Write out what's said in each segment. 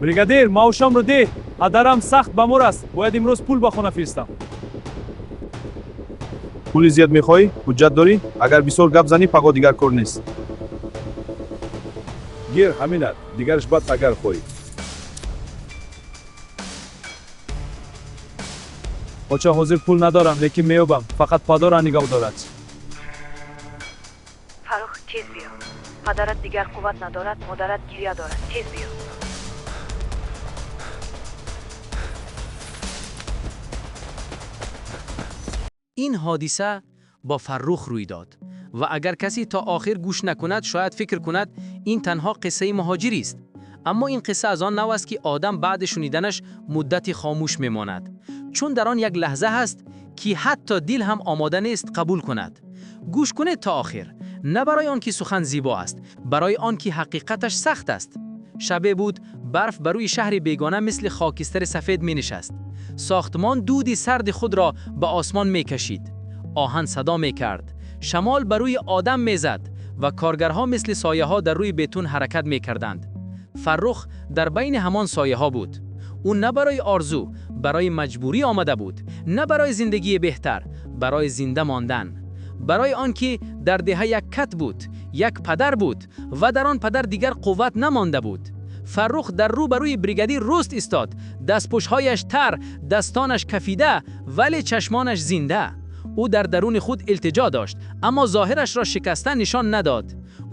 Бригадир, маошамро деҳ. Падарам сахт бемор аст, бояд имрӯз пул ба хона фиристам. Пули зиёд мехоҳӣ? Ҳуҷҷат дорӣ? Агар бисёр гап занӣ, паго дигар кор нест. Гир, ҳаминат, дигараш баъд агар хоҳӣ. Оча, ҳозир пул надорам, лекин меёбам. Фақат падара нигоҳ дорад. Фаррух, тез биё. Падарат дигар қувват надорад, модарат гиря дорад. Тез биё. Ин ҳодиса бо Фаррух рӯй дод ва агар касе то охир гӯш накунад, шояд фикр кунад ин танҳо қиссаи муҳоҷирист. Аммо ин қисса аз он нав аст, ки одам баъди шуниданаш муддате хомӯш мемонад, чун дар он як лаҳза ҳаст, ки ҳатто дил ҳам омода нест қабул кунад. Гӯш кунед то охир, на барои он ки сухан зебо аст, барои он ки ҳақиқаташ сахт аст. Шабе буд, барф бар рӯи шаҳри бегона мисли хокистари сафед менишаст. Сохтмон дуди сарди худро ба осмон мекашид. Оҳан садо мекард. Шамол бар рӯи одам мезад ва коргарҳо мисли сояҳо дар рӯи бетон ҳаракат мекарданд. Фаррух дар байни ҳамон сояҳо буд. Ӯ на барои орзу, барои маҷбурӣ омада буд, на барои зиндагии беҳтар, барои зинда мондан. Барои он ки дар деҳа як кат буд, як падар буд ва дар он падар дигар қувват намонда буд. Фаррух дар рӯбарӯи бригадир рост истод, дастпӯшҳояш тар, дастонаш кафида, вале чашмонаш зинда. Ӯ дар даруни худ илтиҷо дошт, аммо зоҳирашро шикаста нишон надод.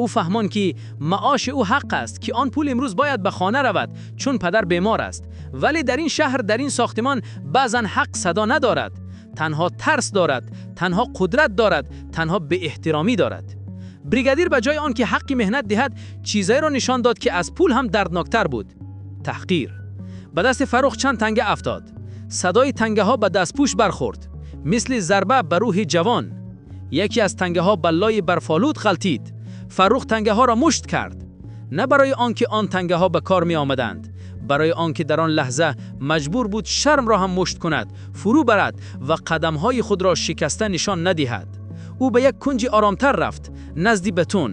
Ӯ фаҳмонд, ки маоши ӯ ҳақ аст, ки он пул имрӯз бояд ба хона равад, чун падар бемор аст. Вале дар ин шаҳр, дар ин сохтмон баъзан ҳақ садо надорад. Танҳо тарс дорад, танҳо қудрат дорад, танҳо беэҳтиромӣ дорад. Бригадир ба ҷои он ки ҳаққи меҳнат диҳад, чизеро нишон дод, ки аз пул ҳам дардноктар буд. Таҳқир. Ба дасти Фаррух чанд танга афтод. Садои тангаҳо ба дастпӯш бархӯрд, мисли зарба ба рӯҳи ҷавон. Яке аз тангаҳо ба лои барфолуд ғалтид. Фаррух тангаҳоро мушт кард. На барои он ки он тангаҳо ба кор меомаданд, барои он ки дар он лаҳза маҷбур буд шармро ҳам мушт кунад, фурӯ барад ва қадамҳои худро шикаста нишон надиҳад. Ӯ ба як кунҷи оромтар рафт, назди бетон.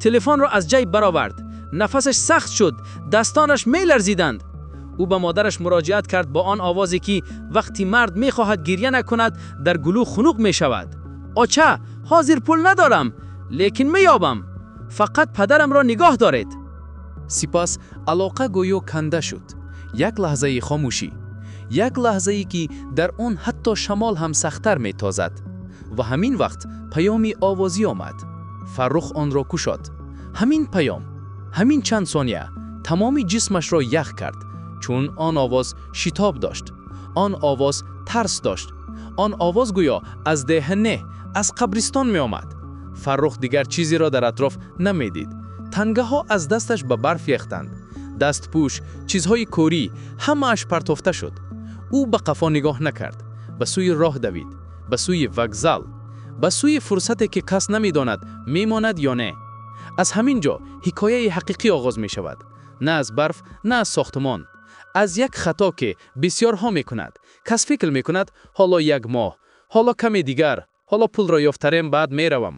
Телефонро аз ҷайб баровард. Нафасаш сахт шуд, дастонаш меларзиданд. Ӯ ба модараш муроҷиат кард бо он овозе, ки вақти мард мехоҳад гиря накунад, дар гулӯ хунук мешавад. Оча, ҳозир пул надорам, лекин меёбам. Фақат падарамро нигоҳ доред. Сипас алоқа гӯё канда шуд. Як лаҳзаи хомӯшӣ, як лаҳзае, ки дар он ҳатто шамол ҳам сахттар метозад. Ва ҳамин вақт паёми овозӣ омад. Фаррух онро кушод. Ҳамин паём, ҳамин чанд сония тамоми ҷисмашро ях кард, чун он овоз шитоб дошт, он овоз тарс дошт, он овоз гӯё аз деҳа не, аз қабристон меомад. Фаррух дигар чизеро дар атроф намедид. Тангаҳо аз дасташ ба барф яхтанд. Дастпӯш, чизҳои корӣ, ҳамааш партофта шуд. Ӯ ба қафо нигоҳ накард, ба сӯи роҳ давид, ба сӯи вокзал, ба сӯи фурсате, ки кас намедонад мемонад ё не. Аз ҳамин ҷо ҳикояи ҳақиқӣ оғоз мешавад. На аз барф, на аз сохтмон, аз як хато, ки бисёрҳо мекунад. Кас фикр мекунад: ҳоло як моҳ, ҳоло каме дигар, ҳоло пулро ёфтарем, баъд меравам.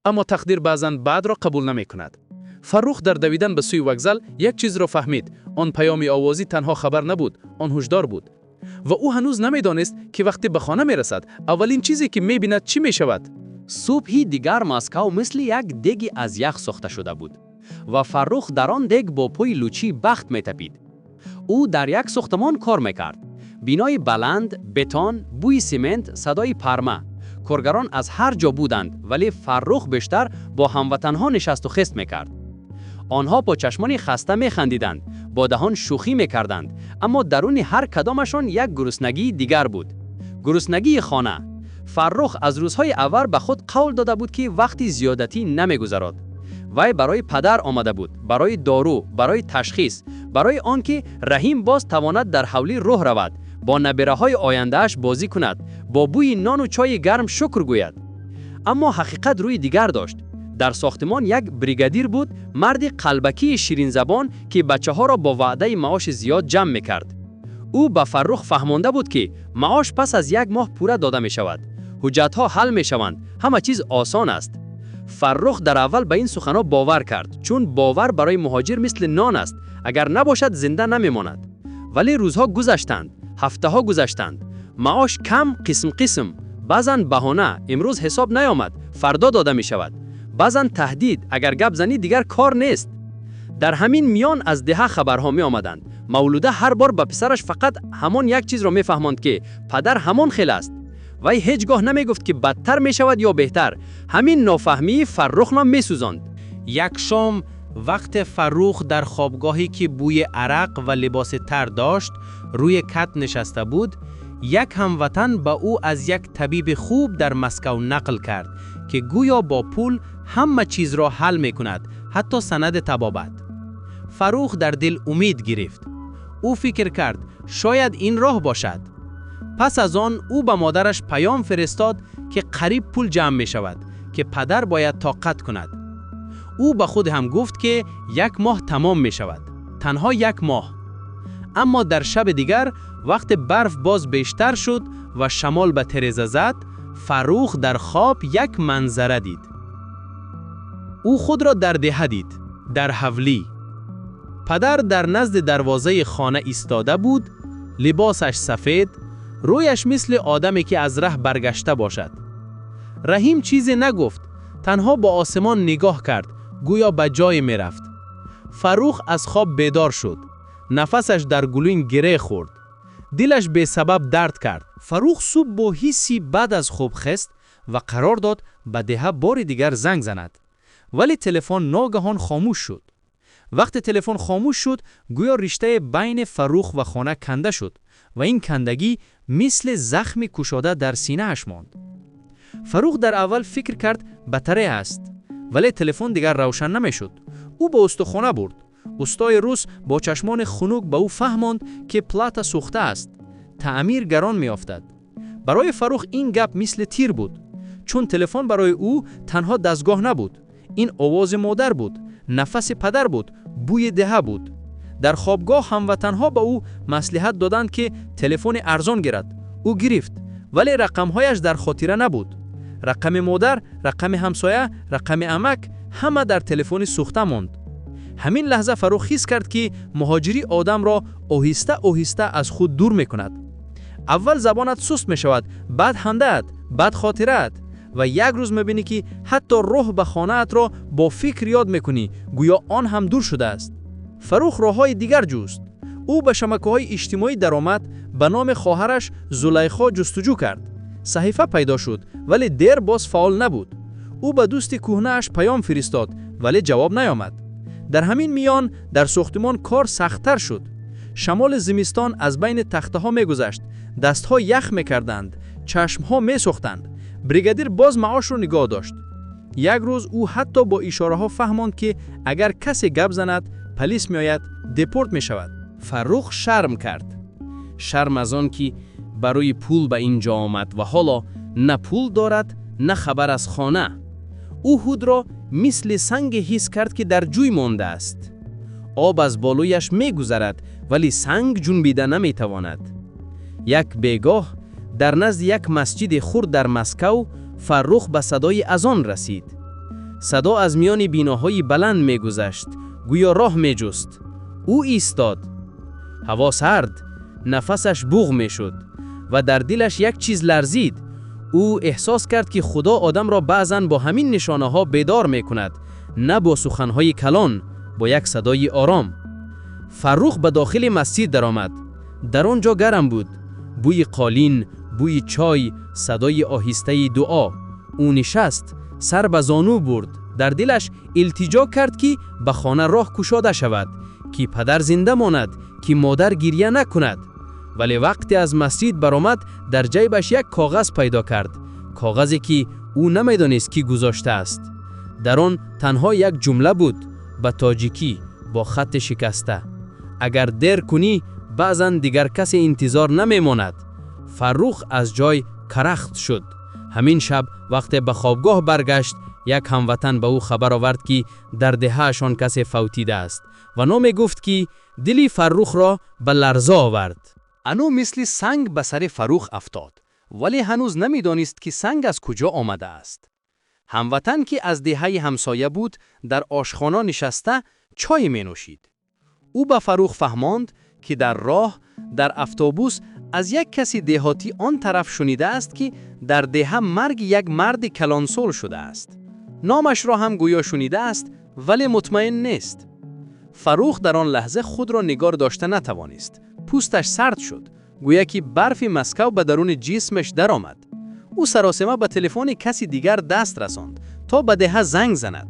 Аммо тақдир баъзан баъдро қабул намекунад. Фаррух дар давидан ба сӯи вокзал як чизро фаҳмид: он паёми овозӣ танҳо хабар набуд, он ҳушдор буд. Ва ӯ ҳанӯз намедонист, ки вақте ба хона мерасад, аввалин чизе, ки мебинад, чӣ мешавад. Субҳи дигар Москав мисли як деги аз ях сохта шуда буд ва Фаррух дар он дег бо пои лучии бахт метапид. Ӯ дар як сохтмон кор мекард. Бинои баланд, бетон, бӯи семент, садои парма. Коргарон аз ҳар ҷо буданд, вале Фаррух бештар бо ҳамватанҳо нишасту хест мекард. Онҳо бо чашмони хаста механдиданд, бо даҳон шӯхӣ мекарданд, аммо даруни ҳар кадомашон як гуруснагии дигар буд. Гуруснагии хона. Фаррух аз рӯзҳои аввал ба худ қавл дода буд, ки вақти зиёдатӣ намегузарад. Вай барои падар омада буд, барои дору, барои ташхис, барои он ки Раҳим боз тавонад дар ҳавлӣ роҳ равад, бо набираҳои ояндааш бозӣ кунад, бо бӯи нону чойи гарм шукр гӯяд. Аммо ҳақиқат рӯи дигар дошт. Дар сохтмон як бригадир буд, марди қалбакии ширинзабон, ки бачаҳоро бо ваъдаи маоши зиёд ҷамъ мекард. Ӯ ба Фаррух фаҳмонда буд, ки маош пас аз як моҳ пурра дода мешавад, ҳуҷҷатҳо ҳал мешаванд, ҳама чиз осон аст. Фаррух дар аввал ба ин суханҳо бовар кард, чун бовар барои муҳоҷир мисли нон аст, агар набошад, зинда намемонад. Вале рӯзҳо гузаштанд, ҳафтаҳо гузаштанд. Маош кам, қисм қисм, баъзан баҳона, имрӯз ҳисоб наёмад, фардо дода мешавад. Баъзан таҳдид, агар гап занӣ, дигар кор нест. Дар ҳамин миён аз деҳа хабарҳо меомаданд. Мавлуда ҳар бор ба писараш фақат ҳамон як чизро мефаҳмонд, ки падар ҳамон хел аст. Вай ҳеҷ гоҳ намегуфт, ки бадтар мешавад ё беҳтар. Ҳамин нофаҳмии Фаррухро месӯзонд. Як шом, вақте Фаррух дар хобгоҳе, ки бӯи арақ ва либоси тар дошт, рӯи кат нишаста буд, як ҳамватан ба ӯ аз як табиби хуб дар Москав нақл кард, ки гӯё бо пул ҳама чизро ҳал мекунад, ҳатто санади табобат. Фаррух дар дил умед гирифт. Ӯ фикр кард, шояд ин роҳ бошад. Пас аз он ӯ ба модараш паём фиристод, ки қариб пул ҷамъ мешавад, ки падар бояд тоқат кунад. Ӯ ба худ ҳам гуфт, ки як моҳ тамом мешавад, танҳо як моҳ. Аммо дар шаби дигар, вақте барф боз бештар шуд ва шамол ба тереза зад, Фаррух дар хоб як манзара дид. Ӯ худро дар деҳа дид, дар ҳавлӣ. Падар дар назди дарвозаи хона истода буд, либосаш сафед, рӯяш мисли одаме, ки аз раҳ баргашта бошад. Раҳим чизе нагуфт, танҳо ба осмон нигоҳ кард, гӯё ба ҷое мерафт. Фаррух аз хоб бедор шуд. Нафасаш дар гулӯ гире хӯрд. Дилаш бесабаб дард кард. Фаррух субҳ бо ҳисси бад аз хоб хест ва қарор дод ба деҳа бори дигар занг занад. Вале телефон ногаҳон хомӯш шуд. Вақте телефон хомӯш шуд, гӯё риштаи байни Фаррух ва хона канда шуд ва ин кандагӣ мисли захми кушода дар синааш монд. Фаррух дар аввал фикр кард, батарея аст, вале телефон дигар равшан намешуд. Ӯ ба устохона бурд. Устои рус бо чашмони хунук ба ӯ фаҳмонд, ки плата сӯхта аст, таъмир гарон меёфтад. Барои Фаррух ин гап мисли тир буд, чун телефон барои ӯ танҳо дастгоҳ набуд. Ин овози модар буд, нафаси падар буд, бӯи деҳа буд. Дар хобгоҳ ҳамватанҳо ба ӯ маслиҳат доданд, ки телефони арзон гирад. Ӯ гирифт, вале рақамҳояш дар хотира набуд. Рақами модар, рақами ҳамсоя, рақами амак, ҳама дар телефони сӯхта монд. Ҳамин лаҳза Фаррух ҳис кард, ки муҳоҷирӣ одамро оҳиста оҳиста аз худ дур мекунад. Аввал забонат суст мешавад, баъд хандаат, баъд хотираат, ва як рӯз мебинӣ, ки ҳатто роҳ ба хонаатро бо фикр ёд мекунӣ, гӯё он ҳам дур шудааст. Фаррух роҳҳои дигар ҷуст. Ӯ ба шабакаҳои иҷтимоӣ даромад, ба номи хоҳараш Зулайхо ҷустуҷӯ кард. Саҳифа пайдо шуд, вале дер боз фаъол набуд. Ӯ ба дӯсти кӯҳнааш паём фиристод, вале ҷавоб наёмад. Дар ҳамин миён дар сохтимон кор сахттар шуд. Шамоли зимистон аз байни тахтаҳо мегузашт, дастҳо ях мекарданд, чашмҳо месӯхтанд. Бригадир боз маошро нигоҳ дошт. Як рӯз ӯ ҳатто бо ишораҳо фаҳмонд, ки агар касе гап занад, полис меояд, депорт мешавад. Фаррух шарм кард. Шарм аз он ки барои пул ба ин ҷо омад ва ҳоло на пул дорад, на хабар аз хона. Ӯ худро мисли санге ҳис кард, ки дар ҷӯй мондааст. Об аз болояш мегузарад, вале санг ҷунбида наметавонад. Як бегоҳ дар назди як масҷиди хурд дар Москав Фаррух ба садои азон расид. Садо аз миёни биноҳои баланд мегузашт, гӯё роҳ меҷуст. Ӯ истод. Ҳаво сард, нафасаш буғ мешуд ва дар дилаш як чиз ларзид. Ӯ эҳсос кард, ки Худо одамро баъзан бо ҳамин нишонаҳо бедор мекунад, на бо суханҳои калон, бо як садои ором. Фаррух ба дохили масҷид даромад. Дар он ҷо гарм буд: бӯи қолин, бӯи чой, садои оҳистаи дуо. Ӯ нишаст, сар ба зону бурд, дар дилаш илтиҷо кард, ки ба хона роҳ кушода шавад, ки падар зинда монад, ки модар гиря накунад. Вале вақте аз масҷид баромад, дар ҷайбаш як коғаз пайдо кард, коғазе, ки ӯ намедонист, кӣ гузоштааст. Дар он танҳо як ҷумла буд, ба тоҷикӣ, бо хатти шикаста: «Агар дер кунӣ, баъзан дигар касе интизор намемонад». Фаррух аз ҷой карахт шуд. Ҳамин шаб, вақте ба хобгоҳ баргашт, як ҳамватан ба ӯ хабар овард, ки дар деҳаашон касе фавтидааст ва номе гуфт, ки дили Фаррухро ба ларза овард. Ану мисли санг ба сари Фаррух афтод, вале ҳанӯз намедонист, ки санг аз куҷо омадааст. Ҳамватан, ки аз деҳаи ҳамсоя буд, дар ошхона нишаста чой менӯшид. Ӯ ба Фаррух фаҳмонд, ки дар роҳ, дар автобус аз як каси деҳотӣ он тараф шунидааст, ки дар деҳа марги як марди калонсол шудааст. Номашро ҳам гӯё шунидааст, вале мутмаин нест. Фаррух дар он лаҳза худро нигоҳ дошта натавонист. Пӯсташ сард шуд, гӯё ки барфи Маскав ба даруни ҷисмаш даромад. Ӯ саросема ба телефони каси дигар даст расонд, то ба деҳа занг занад.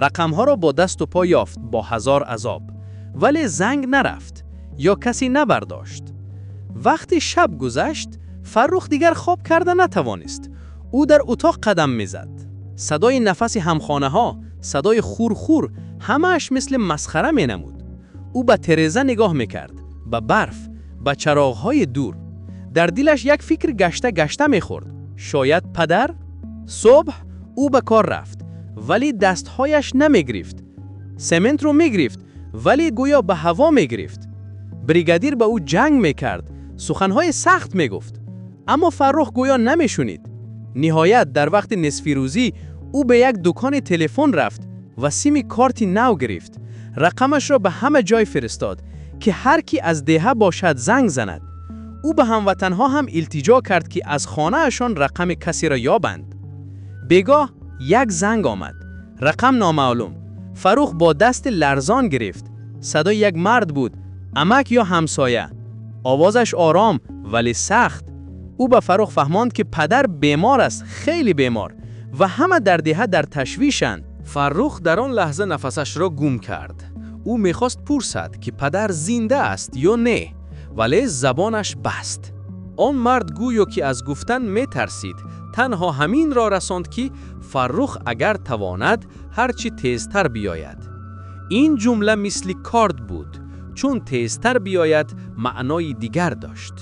Рақамҳоро бо дасту по ёфт, бо ҳазор азоб. Вале занг нарафт ё касе набардошт. Вақти шаб гузашт, Фаррух дигар хоб карда натавонист. Ӯ дар утоқ қадам мезад. Садои нафаси ҳамхонаҳо, садои хур-хур, ҳамааш мисли масхара менамуд. Ӯ ба тереза нигоҳ мекард, ба барф, ба чароғҳои дур. Дар дилаш як фикр гашта-гашта мехӯрд. Шояд падар? Субҳ ӯ ба кор рафт, вале дастҳояш намегирифт. Сементро мегирифт, вале гӯё ба ҳаво мегирифт. Бригадир ба ӯ ҷанг мекард, суханҳои сахт мегуфт. Аммо Фаррух гӯё намешунид. Ниҳоят дар вақти нисфирӯзӣ ӯ ба як дукони телефон рафт ва сими корти нав гирифт. Рақамашро ба ҳама ҷой фиристод, ки ҳар кӣ аз деҳа бошад занг занад. Ӯ ба ҳамватанҳо ҳам илтиҷо кард, ки аз хонаашон рақами касеро ёбанд. Бегоҳ як занг омад. Рақам номаълум. Фаррух бо дасти ларзон гирифт. Садои як мард буд, амак ё ҳамсоя. Овозаш ором, вале сахт. Ӯ ба Фаррух фаҳмонд, ки падар бемор аст, хеле бемор, ва ҳама дар деҳа дар ташвишанд. Фаррух дар он лаҳза нафасашро гум кард. Ӯ мехост пурсад, ки падар зинда аст ё не, вале забонаш баст. Он мард гӯё ки аз гуфтан метарсид, танҳо ҳаминро расонд, ки Фаррух агар тавонад, ҳарчи тезтар биёяд. Ин ҷумла мисли корд буд, чун тезтар биёяд маънои дигар дошт.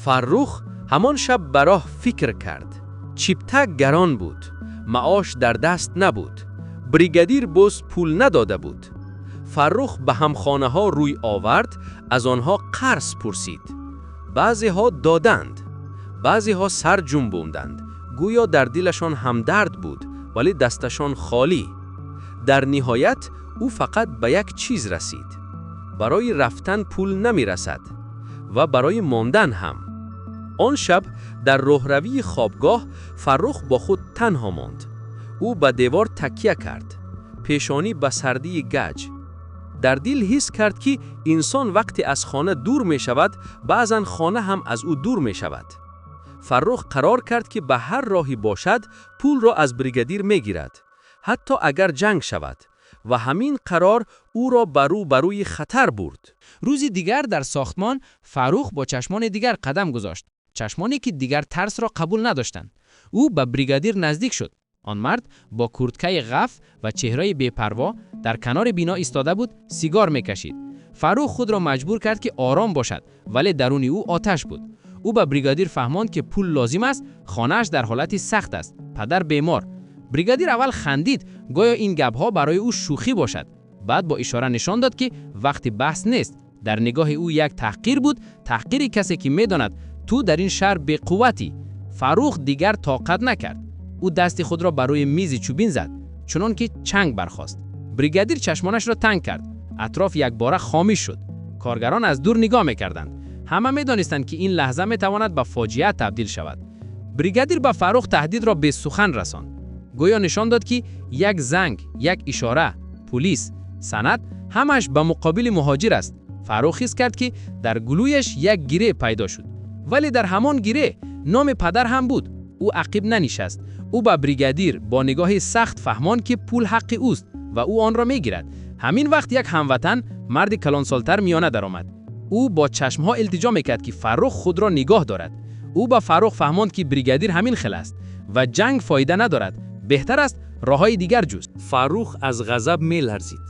Фаррух ҳамон шаб ба роҳ фикр кард. Чипта гарон буд, маош дар даст набуд, бригадир боз пул надода буд. Фаррух ба ҳамхонаҳо рӯй овард, аз онҳо қарз пурсид. Баъзеҳо доданд, баъзеҳо сар ҷунбонданд, гӯё дар дилашон ҳамдард буд, вале дасташон холӣ. Дар ниҳоят ӯ фақат ба як чиз расид. Барои рафтан пул намерасад ва барои мондан ҳам. Он шаб дар роҳравии хобгоҳ Фаррух бо худ танҳо монд. Ӯ ба девор такя кард, пешонӣ ба сардии гач. Дар дил ҳис кард, ки инсон вақте аз хона дур мешавад, баъзан хона ҳам аз ӯ дур мешавад. Фаррух қарор кард, ки ба ҳар роҳе бошад, пулро аз бригадир мегирад, ҳатто агар ҷанг шавад. Ва ҳамин қарор ӯро ба рӯ ба рӯи хатар бурд. Рӯзи дигар дар сохтмон Фаррух бо чашмони дигар қадам гузошт. Чашмоне ки дигар тарсро қабул надоштанд. Ӯ ба бригадир наздик шуд. Он мард бо курткаи ғаф ва чеҳраи бепарво дар канори бино истода буд, сигор мекашид. Фаррух худро маҷбур кард, ки ором бошад, вале даруни ӯ оташ буд. Ӯ ба бригадир фаҳмонд, ки пул лозим аст, хонааш дар ҳолати сахт аст, падар бемор. Бригадир аввал хандид, гӯё ин гапҳо барои ӯ шӯхӣ бошад. Баъд бо ишора нишон дод, ки вақти баҳс нест. Дар нигоҳи ӯ як таҳқир буд, таҳқири касе, ки медонад ту дар ин шаҳр беқувватӣ. Фаррух дигар тоқат накард. Ӯ дасти худро ба рӯи мизи чӯбин зад, чунон ки чанг бархост. Бригадир чашмонашро танг кард. Атроф якбора хомӯш шуд. Коргарон аз дур нигоҳ мекарданд. Ҳама медонистанд, ки ин лаҳза метавонад ба фоҷиа табдил шавад. Бригадир ба Фаррух таҳдидро бесухан расонд. Гӯё нишон дод, ки як занг, як ишора, пулис, санад ҳамаш ба муқобили муҳоҷир аст. Фаррух ҳис кард, ки дар гулӯяш як гиреҳ пайдо шуд. Вале дар ҳамон гиреҳ номи падар ҳам буд. Ӯ ақиб нанишаст. Ӯ ба бригадир бо нигоҳи сахт фаҳмонд, ки пул ҳаққи ӯст ва ӯ онро мегирад. Ҳамин вақт як ҳамватан, марди калонсолтар, миёна даромад. Ӯ бо чашмҳо илтиҷо мекард, ки Фаррух худро нигоҳ дорад. Ӯ ба Фаррух фаҳмонд, ки бригадир ҳамин хел аст ва ҷанг фоида надорад, беҳтар аст роҳҳои дигар ҷуст. Фаррух аз ғазаб меларзид.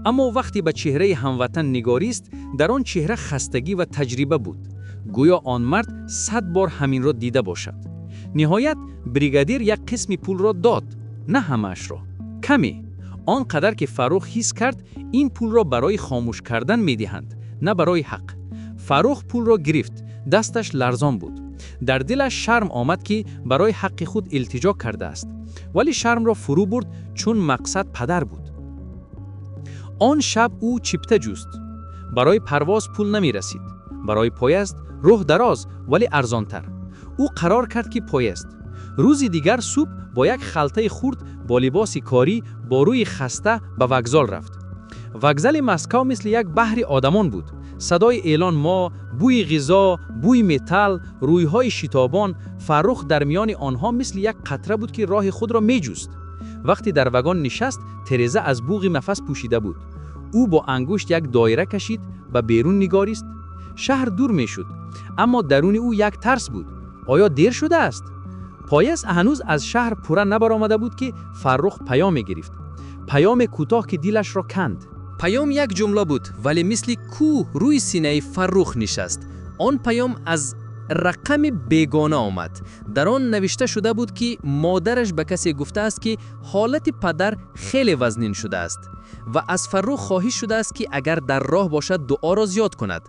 Аммо вақте ба чеҳраи ҳамватан нигарист, дар он чеҳра хастагӣ ва таҷриба буд. Гӯё он мард 100 бор ҳаминро дида бошад. Ниҳоят бригадир як қисми пулро дод, на ҳамаашро. Каме. Он қадар ки Фаррух ҳис кард, ин пулро барои хомӯш кардан медиҳанд, на барои ҳақ. Фаррух пулро гирифт, дасташ ларзон буд. Дар дилаш шарм омад, ки барои ҳаққи худ илтиҷо кардааст, вале шармро фурӯ бурд, чун мақсад падар буд. Он шаб ӯ чипта ҷуст. Барои парвоз пул намерасид, барои поезд роҳ дароз, вале арзонтар. Ӯ қарор кард, ки поезд. Рӯзи дигар субҳ бо як халтаи хурд, бо либоси корӣ, бо рӯи хаста ба вокзал рафт. Вокзали Москав мисли як баҳри одамон буд: садои эълонҳо, бӯи ғизо, бӯи металл, рӯйҳои шитобон. Фаррух дар миёни онҳо мисли як қатра буд, ки роҳи худро меҷуст. Вақте дар вагон нишаст, тереза аз буғи нафас пӯшида буд. Ӯ бо ангушт як доира кашид, ба берун нигарист. Шаҳр дур мешуд, аммо даруни ӯ як тарс буд: оё дер шудааст? Поезд ҳанӯз аз шаҳр пурра набаромада буд, ки Фаррух паёме гирифт, паёме кӯтоҳ, ки дилашро канд. Паём як ҷумла буд, вале мисли кӯҳ рӯи синаи Фаррух нишаст. Он паём аз рақами бегона омад. Дар он навишта шуда буд, ки модараш ба касе гуфтааст, ки ҳолати падар хеле вазнин шудааст ва аз Фаррух хоҳиш шудааст, ки агар дар роҳ бошад, дуоро зиёд кунад.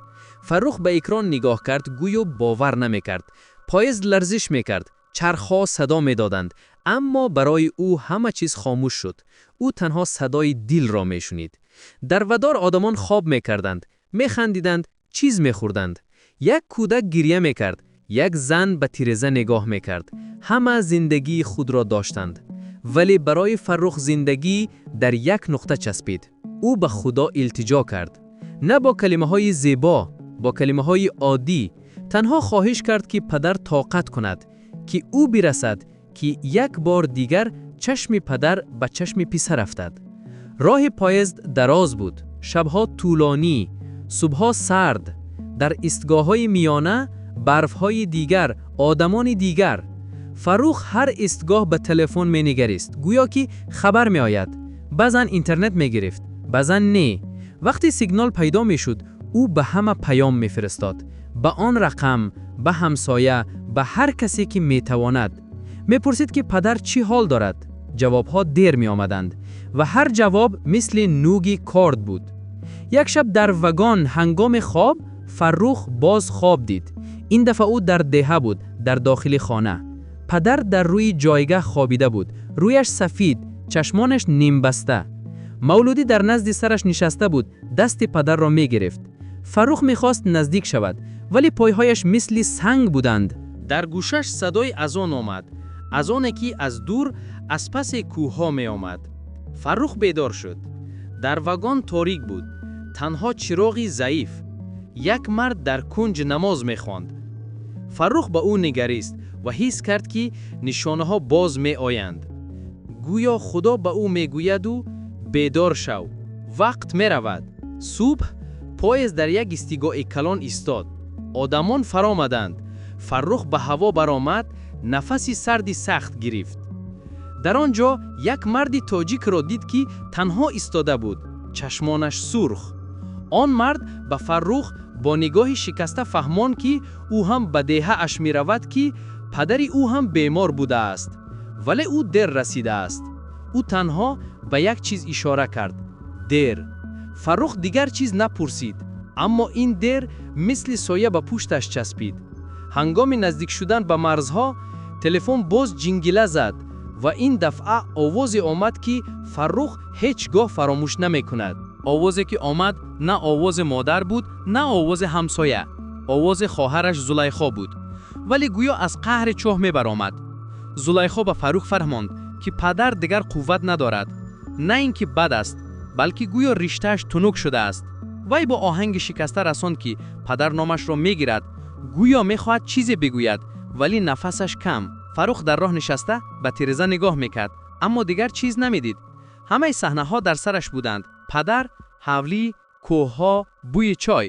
Фаррух ба экран нигоҳ кард, гӯё бовар намекард. Поезд ларзиш мекард, чархҳо садо медоданд, аммо барои ӯ ҳама чиз хомӯш шуд. Ӯ танҳо садои дилро мешунид. Дар вагон одамон хоб мекарданд, механдиданд, чиз мехӯрданд. Як кӯдак гиря мекард, як зан ба тиреза нигоҳ мекард. Ҳама зиндагии худро доштанд, вале барои Фаррух зиндагӣ дар як нуқта часпид. Ӯ ба Худо илтиҷо кард, на бо калимаҳои зебо, бо калимаҳои оддӣ. Танҳо хоҳиш кард, ки падар тоқат кунад, ки ӯ бирасад, ки як бор дигар чашми падар ба чашми писар афтад. Роҳи поезд дароз буд, шабҳо тӯлонӣ, субҳҳо сард. Дар истгоҳҳои миёна барфҳои дигар, одамони дигар. Фаррух ҳар истгоҳ ба телефон менигарист, гӯё ки хабар меояд. Баъзан интернет мегирифт, баъзан не. Вақте сигнал пайдо мешуд, ӯ ба ҳама паём мефиристод: ба он рақам, ба ҳамсоя, ба ҳар касе ки метавонад. Мепурсид, ки падар чӣ ҳол дорад. Ҷавобҳо дер меомаданд ва ҳар ҷавоб мисли нӯги корд буд. Як шаб дар вагон, ҳангоми хоб, Фаррух боз хоб дид. Ин дафъа ӯ дар деҳа буд, дар дохили хона. Падар дар рӯи ҷойгаҳ хобида буд, рӯяш сафид, чашмонаш нимбаста. Мавлудӣ дар назди сараш нишаста буд, дасти падарро мегирифт. Фаррух мехост наздик шавад, вале пойҳояш мисли санг буданд. Дар гӯшаш садои азон омад, азоне ки аз дур, аз паси кӯҳҳо меомад. Фаррух бедор шуд. Дар вагон торик буд, танҳо чироғи заиф. Як мард дар кунҷ намоз мехонд. Фаррух ба ӯ нигарист ва ҳис кард, ки нишонаҳо боз меоянд, гӯё Худо ба ӯ мегӯяду: «Бедор шав, вақт меравад». Субҳ поезд дар як истгоҳи калон истод. Одамон фаромаданд. Фаррух ба ҳаво баромад, нафаси сарди сахт гирифт. Дар он ҷо як марди тоҷикро дид, ки танҳо истода буд, чашмонаш сурх. Он мард ба Фаррух бо нигоҳи шикаста фаҳмонд, ки ӯ ҳам ба деҳааш меравад, ки падари ӯ ҳам бемор будааст, вале ӯ дер расидааст. Ӯ танҳо ба як чиз ишора кард: дер. Фаррух дигар чиз напурсид, аммо ин дер мисли соя ба пушташ часпид. Ҳангоми наздик шудан ба марзҳо телефон боз ҷингила зад ва ин дафъа овозе омад, ки Фаррух ҳеҷ гоҳ фаромӯш намекунад. Овозе ки омад, на овози модар буд, на овози ҳамсоя. Овози хоҳараш Зулайхо буд, вале гӯё аз қаъри чоҳ мебаромад. Зулайхо ба Фаррух фармонд, ки падар дигар қувват надорад, на ин ки бад аст, балки гӯё риштааш тунук шудааст. Вай бо оҳанги шикаста расонд, ки падар номашро мегирад, гӯё мехоҳад чизе бигӯяд, вале нафасаш кам. Фаррух дар роҳ нишаста ба тиреза нигоҳ мекард, аммо дигар чиз намедид. Ҳамаи саҳнаҳо дар сараш буданд: падар, ҳавлӣ, кӯҳҳо, бӯи чой.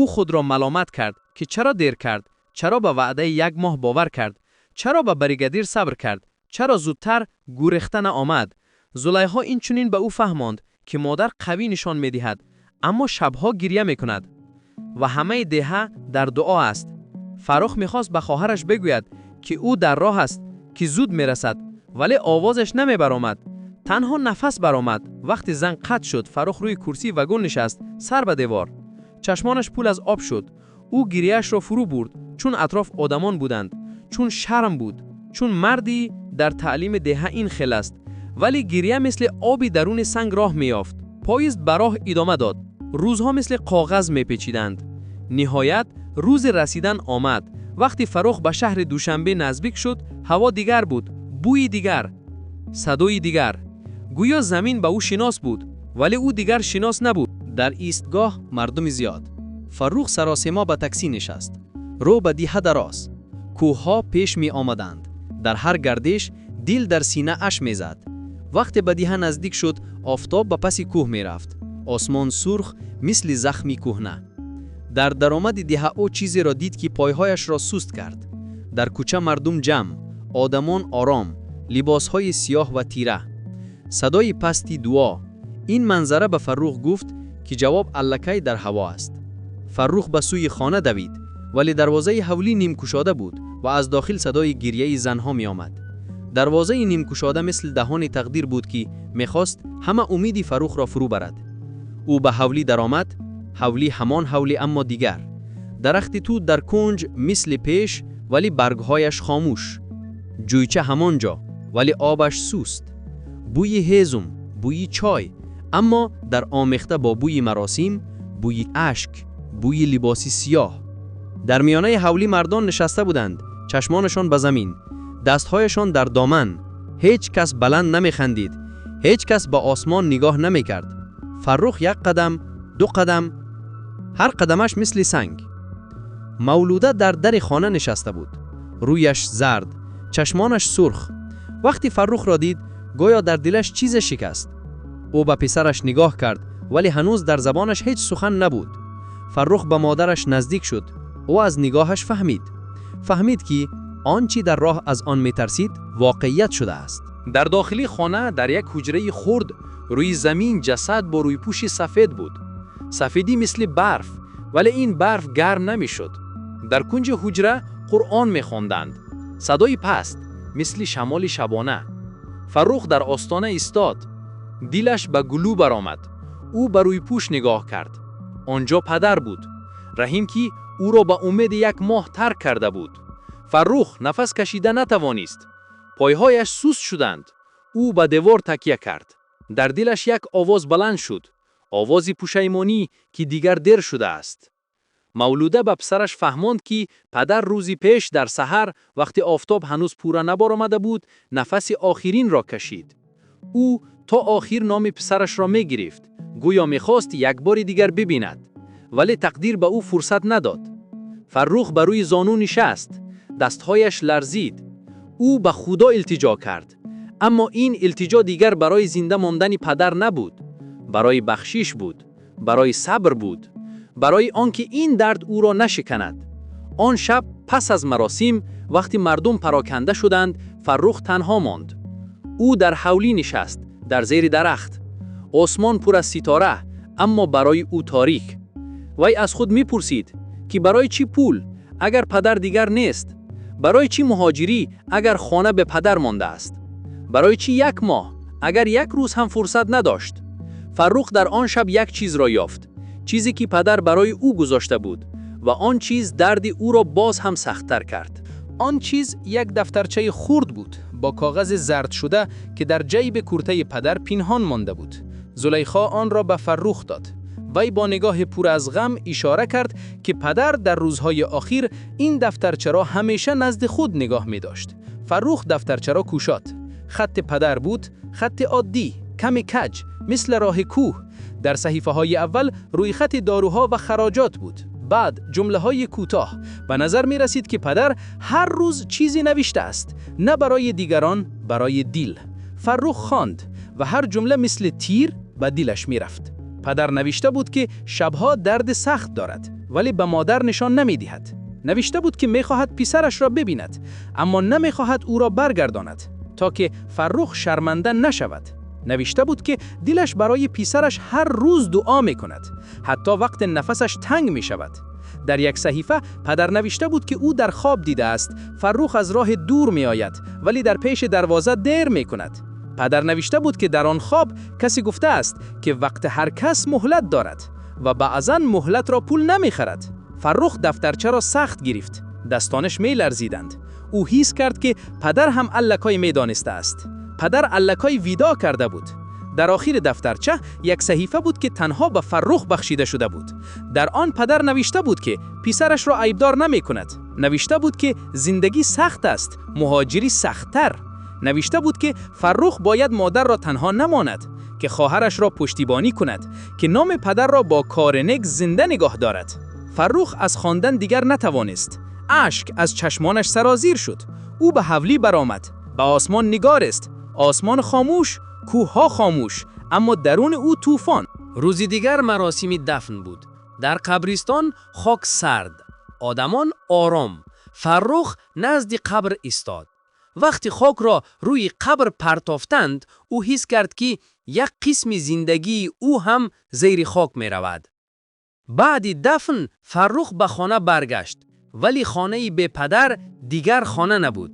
Ӯ худро маломат кард, ки чаро дер кард, чаро ба ваъдаи як моҳ бовар кард, чаро ба бригадир сабр кард, чаро зудтар гурехта наомад. Зулайхо инчунин ба ӯ фаҳмонд, ки модар қавӣ нишон медиҳад, аммо шабҳо гиря мекунад ва ҳамаи деҳа дар дуо аст. Фаррух мехост ба хоҳараш бигӯяд, ки ӯ дар роҳ аст, ки зуд мерасад, вале овозаш намебаромад, танҳо нафас баромад. Вақти занг қатъ шуд, Фаррух рӯи курсии вагон нишаст, сар ба девор, чашмонаш пур аз об шуд. Ӯ гирияашро фурӯ бурд. Чун атроф одамон буданд, чун шарм буд, чун мардӣ дар таълими деҳа ин хел аст. Вале гиря мисли оби даруни санг роҳ меёфт. Поезд ба роҳ идома дод. Рӯзҳо мисли коғаз мепечиданд. Ниҳоят рӯзи расидан омад. Вақти Фаррух ба шаҳри Душанбе наздик шуд, ҳаво дигар буд, бӯи дигар, садои дигар. Гӯё замин ба ӯ шинос буд, вале ӯ дигар шинос набуд. Дар истгоҳ мардуми зиёд. Фаррух саросема ба таксӣ нишаст. Роҳ ба деҳа дароз. Кӯҳҳо пеш меомаданд. Дар ҳар гардиш дил дар синааш мезад. Вақте ба деҳа наздик шуд, офтоб ба паси кӯҳ мерафт. Осмон сурх, мисли захми кӯҳна. Дар даромади деҳа ӯ чизеро дид, ки пойҳояшро суст кард. Дар кӯча мардум ҷамъ, одамон ором, либосҳои сиёҳ ва тира. Садои пасти дуо. Ин манзара ба Фаррух гуфт, ки ҷавоб аллакай дар ҳаво аст. Фаррух ба сӯи хона давид, вале дарвозаи ҳавлӣ нимкушода буд ва аз дохил садои гирьяи занҳо меомад. Дарвозаи нимкушода мисли даҳони тақдир буд, ки мехост ҳама умеди Фаррухро фурӯ барад. Ӯ ба ҳавлӣ даромад. Ҳавлӣ ҳамон ҳавлӣ, аммо дигар. Дарахти тут дар кунҷ мисли пеш, вале баргҳояш хомӯш. Ҷӯйча ҳамон ҷо, вале обаш суст. Бӯи ҳезум, бӯи чой, аммо дар омехта бо бӯи маросим, бӯи ашк, бӯи либоси сиёҳ. Дар миёнаи ҳавлӣ мардон нишаста буданд, чашмонашон ба замин, дастҳояшон дар доман. Ҳеҷ кас баланд намехандид, ҳеҷ кас ба осмон нигоҳ намекард. Фаррух як қадам, ду қадам, ҳар қадамаш мисли санг. Мавлуда дар дари хона нишаста буд, рӯяш зард, чашмонаш сурх. Вақти Фаррухро дид, гӯё дар дилаш чизе шикаст. Ӯ ба писараш нигоҳ кард, вале ҳанӯз дар забонаш ҳеҷ сухан набуд. Фаррух ба модараш наздик шуд. Ӯ аз нигоҳаш фаҳмид. Фаҳмид, ки он чӣ дар роҳ аз он метарсид, воқеият шудааст. Дар дохили хона, дар як ҳуҷраи хурд, рӯи замин ҷасад бо рӯйпӯши сафед буд. Сафедӣ мисли барф, вале ин барф гарм намешуд. Дар кунҷи ҳуҷра Қуръон мехонданд. Садои паст, мисли шамоли шабона. Фаррух дар остона истод. Дилаш ба гулӯ баромад. Ӯ ба рӯйпӯш нигоҳ кард. Он ҷо падар буд. Раҳим, ки ӯро ба умеди як моҳ тарк карда буд. Фаррух нафас кашида натавонист. Пойҳояш суст шуданд. Ӯ ба девор такя кард. Дар дилаш як овоз баланд шуд. Овози пушаймонӣ, ки дигар дер шудааст. Мавлуда ба писараш фаҳмонд, ки падар рӯзи пеш дар саҳар, вақти офтоб ҳанӯз пурра набаромада буд, нафаси охиринро кашид. Ӯ то охир номи писарашро мегирифт, гӯё мехост як бори дигар бибинад. Вале тақдир ба ӯ фурсат надод. Фаррух ба рӯи зону нишаст. Дастҳояш ларзид. Ӯ ба Худо илтиҷо кард. Аммо ин илтиҷо дигар барои зинда мондани падар набуд. Барои бахшиш буд. Барои сабр буд. Барои он ки ин дард ӯро нашиканад. Он шаб пас аз маросим, вақти мардум пароканда шуданд, Фаррух танҳо монд. Ӯ дар ҳавлӣ нишаст, дар зери дарахт. Осмон пур аз ситора, аммо барои ӯ торик. Вай аз худ мепурсид, ки барои чӣ пул, агар падар дигар нест? Барои чӣ муҳоҷирӣ, агар хона бе падар мондааст? Барои чӣ як моҳ, агар як рӯз ҳам фурсат надошт? Фаррух дар он шаб як чизро ёфт, чизе ки падар барои ӯ гузошта буд, ва он чиз дарди ӯро боз ҳам сахттар кард. Он чиз як дафтарчаи хурд буд бо коғази зардшуда, ки дар ҷайби куртаи падар пинҳон монда буд. Зулайхо онро ба Фаррух дод. Вай бо нигоҳи пур аз ғам ишора кард, ки падар дар рӯзҳои охир ин дафтарчаро ҳамеша назди худ нигоҳ медошт. Фаррух дафтарчаро кушод. Хатти падар буд, хатти оддӣ, каме каҷ, мисли роҳи кӯҳ. Дар саҳифаҳои аввал рӯйхати доруҳо ва хароҷот буд. Баъд ҷумлаҳои кӯтоҳ. Ба назар мерасид, ки падар ҳар рӯз чизе навиштааст. На барои дигарон, барои дил. Фаррух хонд ва ҳар ҷумла мисли тир ба дилаш мерафт. Падар навишта буд, ки шабҳо дарди сахт дорад, вале ба модар нишон намедиҳад. Навишта буд, ки мехоҳад писарашро бибинад, аммо намехоҳад ӯро баргардонад, то ки Фаррух шарманда нашавад. Навишта буд, ки дилаш барои писараш ҳар рӯз дуо мекунад, ҳатто вақте нафасаш танг мешавад. Дар як саҳифа падар навишта буд, ки ӯ дар хоб дидааст Фаррух аз роҳи дур меояд, вале дар пеши дарвоза дер мекунад. Падар навишта буд, ки дар он хоб касе гуфтааст, ки вақти ҳар кас муҳлат дорад ва баъзан муҳлатро пул намехарад. Фаррух дафтарчаро сахт гирифт. Дастонаш меларзиданд. Ӯ ҳис кард, ки падар ҳам аллакай медонистааст. Падар аллакай видоъ карда буд. Дар охири дафтарча як саҳифа буд, ки танҳо ба Фаррух бахшида шуда буд. Дар он падар навишта буд, ки писарашро айбдор намекунад. Навишта буд, ки зиндагӣ сахт аст, муҳоҷирӣ сахттар. Навишта буд, ки Фаррух бояд модарро танҳо намонад, ки хоҳарашро пуштибонӣ кунад, ки номи падарро бо кори нек зинда нигоҳ дорад. Фаррух аз хондан дигар натавонист. Ашк аз чашмонаш сарозир шуд. Ӯ ба ҳавлӣ баромад, ба осмон нигарист. Осмон хомӯш, кӯҳҳо хомӯш, аммо дарун ӯ тӯфон. Рӯзи дигар маросими дафн буд. Дар қабристон хок сард, одамон ором. Фаррух назди қабр истод. Вақти хокро рӯи қабр партофтанд, ӯ ҳис кард, ки як қисми зиндагии ӯ ҳам зери хок меравад. Баъди дафн Фаррух ба хона баргашт, вале хонаи бепадар дигар хона набуд.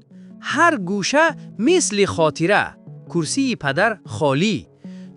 Ҳар гӯша мисли хотира, курсии падар холӣ.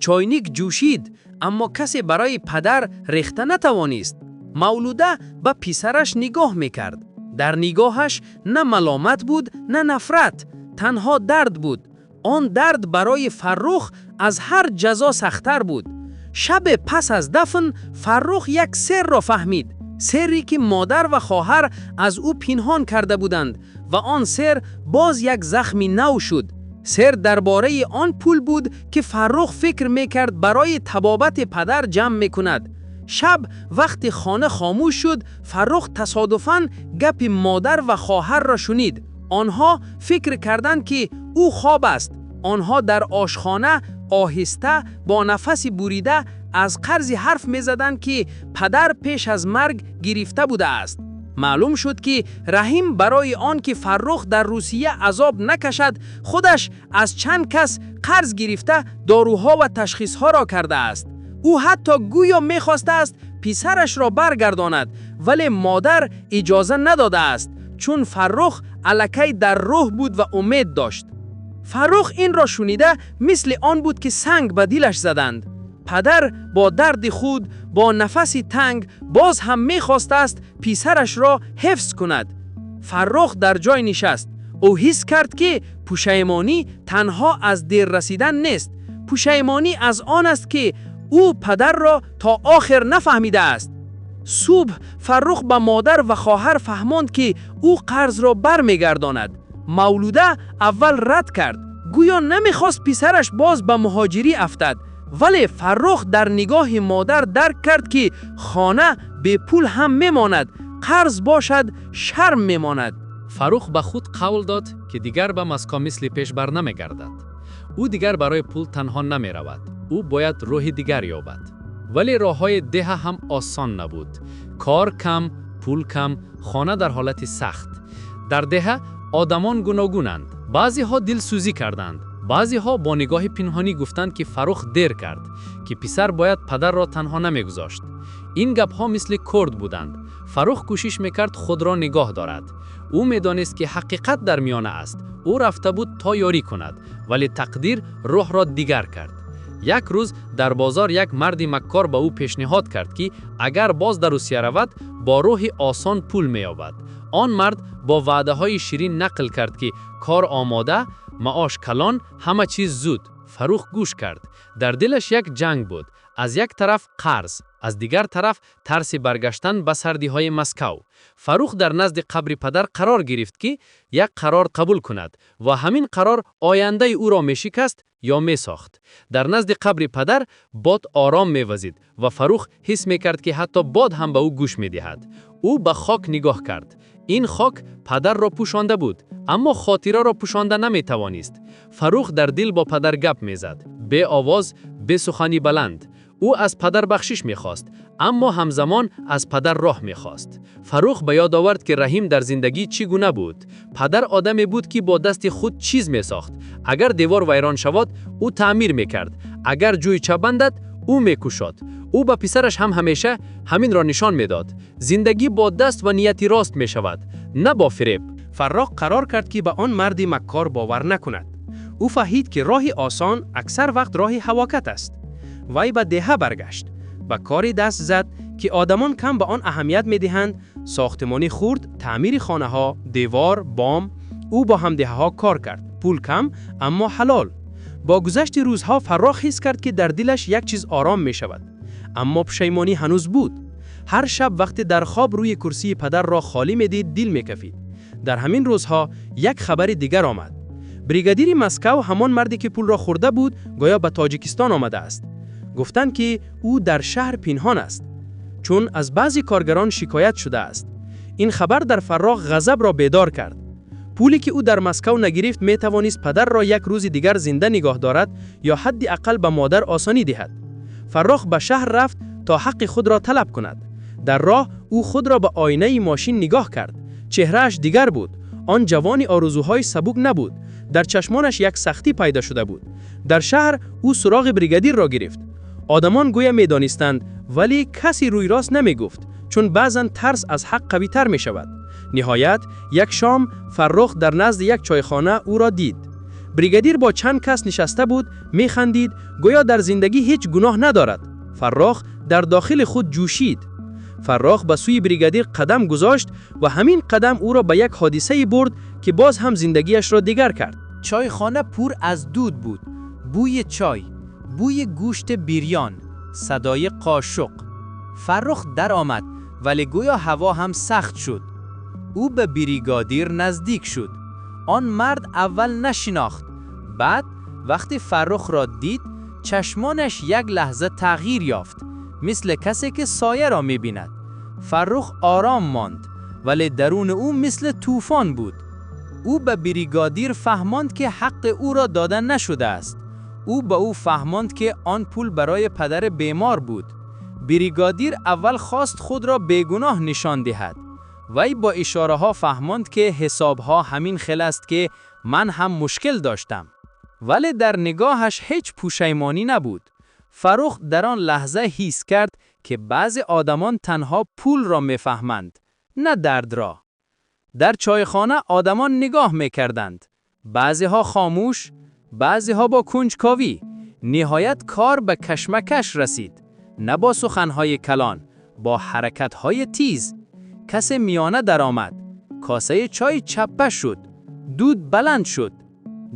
Чойник ҷӯшид, аммо касе барои падар рехта натавонист. Мавлуда ба писараш нигоҳ мекард. Дар нигоҳаш на маломат буд, на нафрат, танҳо дард буд. Он дард барои Фаррух аз ҳар ҷазо сахттар буд. Шабе пас аз дафн Фаррух як сирро фаҳмид, сирре ки модар ва хоҳар аз ӯ пинҳон карда буданд, ва он сир боз як захми нав шуд. Сир дар бораи он пул буд, ки Фаррух фикр мекард барои табобати падар ҷамъ мекунад. Шаб вақти хона хомӯш шуд, Фаррух тасодуфан гапи модар ва хоҳарро шунид. Онҳо фикр карданд, ки ӯ хоб аст. Онҳо дар ошхона оҳиста, бо нафаси бурида, аз қарзи ҳарф мезаданд, ки падар пеш аз марг гирифта будааст. Маълум шуд, ки Раҳим барои он ки Фаррух дар Русия азоб накашад, худаш аз чанд кас қарз гирифта, доруҳо ва ташхисҳоро кардааст. Ӯ ҳатто гӯё мехостааст писарашро баргардонад, вале модар иҷоза надодааст, чун Фаррух аллакай дар роҳ буд ва умед дошт. Фаррух инро шунида, мисли он буд, ки санг ба дилаш заданд. Падар бо дарди худ, бо нафаси танг, боз ҳам мехостааст писарашро ҳифз кунад. Фаррух дар ҷой нишаст. Ӯ ҳис кард, ки пушаймонӣ танҳо аз дер расидан нест. Пушаймонӣ аз он аст, ки ӯ падарро то охир нафаҳмидааст. Субҳ Фаррух ба модар ва хоҳар фаҳмонд, ки ӯ қарзро бармегардонад. Мавлуда аввал рад кард, гӯё намехост писараш боз ба муҳоҷирӣ афтад, вале Фаррух дар нигоҳи модар дарк кард, ки хона бепул ҳам мемонад, қарз бошад, шарм мемонад. Фаррух ба худ қавл дод, ки дигар ба Москва мисли пеш бар намегардад. Ӯ дигар барои пул танҳо намеравад. Ӯ бояд роҳи дигар ёбад. Вале роҳҳои деҳа ҳам осон набуд. Кор кам, пул кам, хона дар ҳолати сахт. Дар деҳа одамон гуногунанд. Баъзеҳо дилсӯзӣ карданд, баъзеҳо бо нигоҳи пинҳонӣ гуфтанд, ки Фаррух дер кард, ки писар бояд падарро танҳо намегузошт. Ин гапҳо мисли корд буданд. Фаррух кӯшиш мекард худро нигоҳ дорад. Ӯ медонист, ки ҳақиқат дар миёна аст. Ӯ рафта буд то ёрӣ кунад, вале тақдир роҳро дигар кард. Як рӯз дар бозор як марди маккор ба ӯ пешниҳод кард, ки агар боз дар Русия равад, бо роҳи осон пул меёбад. Он мард бо ваъдаҳои ширин нақл кард, ки кор омода, маош калон, ҳама чиз зуд. Фаррух гӯш кард. Дар дилаш як ҷанг буд: аз як тараф қарз, аз дигар тараф тарси баргаштан ба сардиҳои Москав. Фаррух дар назди қабри падар қарор гирифт, ки як қарор қабул кунад, ва ҳамин қарор ояндаи ӯро мешикаст ё месохт. Дар назди қабри падар бод ором мевазид ва Фаррух ҳис мекард, ки ҳатто бод ҳам ба ӯ гӯш медиҳад. Ӯ ба хок нигоҳ кард. Ин хок падарро пӯшонда буд, аммо хотираро пӯшонда наметавонист. Фаррух дар дил бо падар гап мезад, беовоз, бе сухани баланд. Ӯ аз падар бахшиш мехост, аммо ҳамзамон аз падар роҳ мехост. Фаррух ба ёд овард, ки Раҳим дар зиндагӣ чӣ гуна буд. Падар одаме буд, ки бо дасти худ чиз месохт. Агар девор вайрон шавад, ӯ таъмир мекард. Агар ҷӯйча бандад, ӯ мекушод. Ӯ ба писараш ҳам ҳамеша ҳаминро нишон медод: зиндагӣ бо даст ва нияти рост мешавад, на бо фиреб. Фаррух қарор кард, ки ба он марди маккор бовар накунад. Ӯ фаҳмид, ки роҳи осон аксар вақт роҳи ҳалокат аст. Вай ба деҳа баргашт. Ба коре даст зад, ки одамон кам ба он аҳамият медиҳанд: сохтмони хурд, таъмири хонаҳо, девор, бом. Ӯ бо ҳамдеҳаҳо кор кард. Пул кам, аммо ҳалол. Бо гузашти рӯзҳо Фаррух ҳис кард, ки дар дилаш як чиз ором мешавад. Аммо пушаймонӣ ҳанӯз буд. Ҳар шаб вақте дар хоб рӯи курсии падарро холӣ медид, дил мекафид. Дар ҳамин рӯзҳо як хабари дигар омад. Бригадири Москва, ҳамон марде ки пулро хӯрда буд, гӯё ба Тоҷикистон омадааст. Гуфтанд, ки ӯ дар шаҳр пинҳон аст, чун аз баъзе коргарон шикоят шудааст. Ин хабар дар Фаррух ғазабро бедор кард. Пуле ки ӯ дар Москва нагирифт, метавонист падарро як рӯзи дигар зинда нигоҳ дорад ё ҳадди ақал ба модар осонӣ диҳад. Фаррух ба шаҳр рафт, то ҳаққи худро талаб кунад. Дар роҳ ӯ худро ба оинаи мошин нигоҳ кард. Чеҳрааш дигар буд. Он ҷавони орзуҳои сабук набуд. Дар чашмонаш як сахтӣ пайдо шуда буд. Дар шаҳр ӯ суроғи бригадирро гирифт. Одамон гӯё медонистанд, вале касе рӯи рост намегуфт, чун баъзан тарс аз ҳақ қавитар мешавад. Ниҳоят як шом Фаррух дар назди як чойхона ӯро дид. Бригадир бо чанд кас нишаста буд, механдид, гӯё дар зиндагӣ ҳеҷ гуноҳ надорад. Фаррух дар дохили худ ҷӯшид. Фаррух ба сӯи бригадир қадам гузошт ва ҳамин қадам ӯро ба як ҳодисае бурд, ки боз ҳам зиндагиашро дигар кард. Чойхона пур аз дуд буд. Бӯи чой, бӯи гӯшти бирён, садои қошуқ. Фаррух даромад, вале гӯё ҳаво ҳам сахт шуд. Ӯ ба бригадир наздик шуд. Он мард аввал нашинохт. Баъд вақте Фаррухро дид, чашмонаш як лаҳза тағйир ёфт, мисли касе ки сояро мебинад. Фаррух ором монд, вале дарун ӯ мисли тӯфон буд. Ӯ ба бригадир фаҳмонд, ки ҳаққи ӯро дода нашудааст. Ӯ ба ӯ фаҳмонд, ки он пул барои падари бемор буд. Бригадир аввал хост худро бегуноҳ нишон диҳад. Вай бо ишораҳо фаҳмонд, ки ҳисобҳо ҳамин хел аст, ки ман ҳам мушкил доштам. Вале дар нигоҳаш ҳеҷ пушаймонӣ набуд. Фаррух дар он лаҳза ҳис кард, ки баъзе одамон танҳо пулро мефаҳманд, на дардро. Дар чойхона одамон нигоҳ мекарданд. Баъзеҳо хомӯш, баъзеҳо бо кунҷковӣ. Ниҳоят кор ба кашмакаш расид. На бо суханҳои калон, бо ҳаракатҳои тиз. Касе миёна даромад. Косаи чой чаппа шуд. Дуд баланд шуд.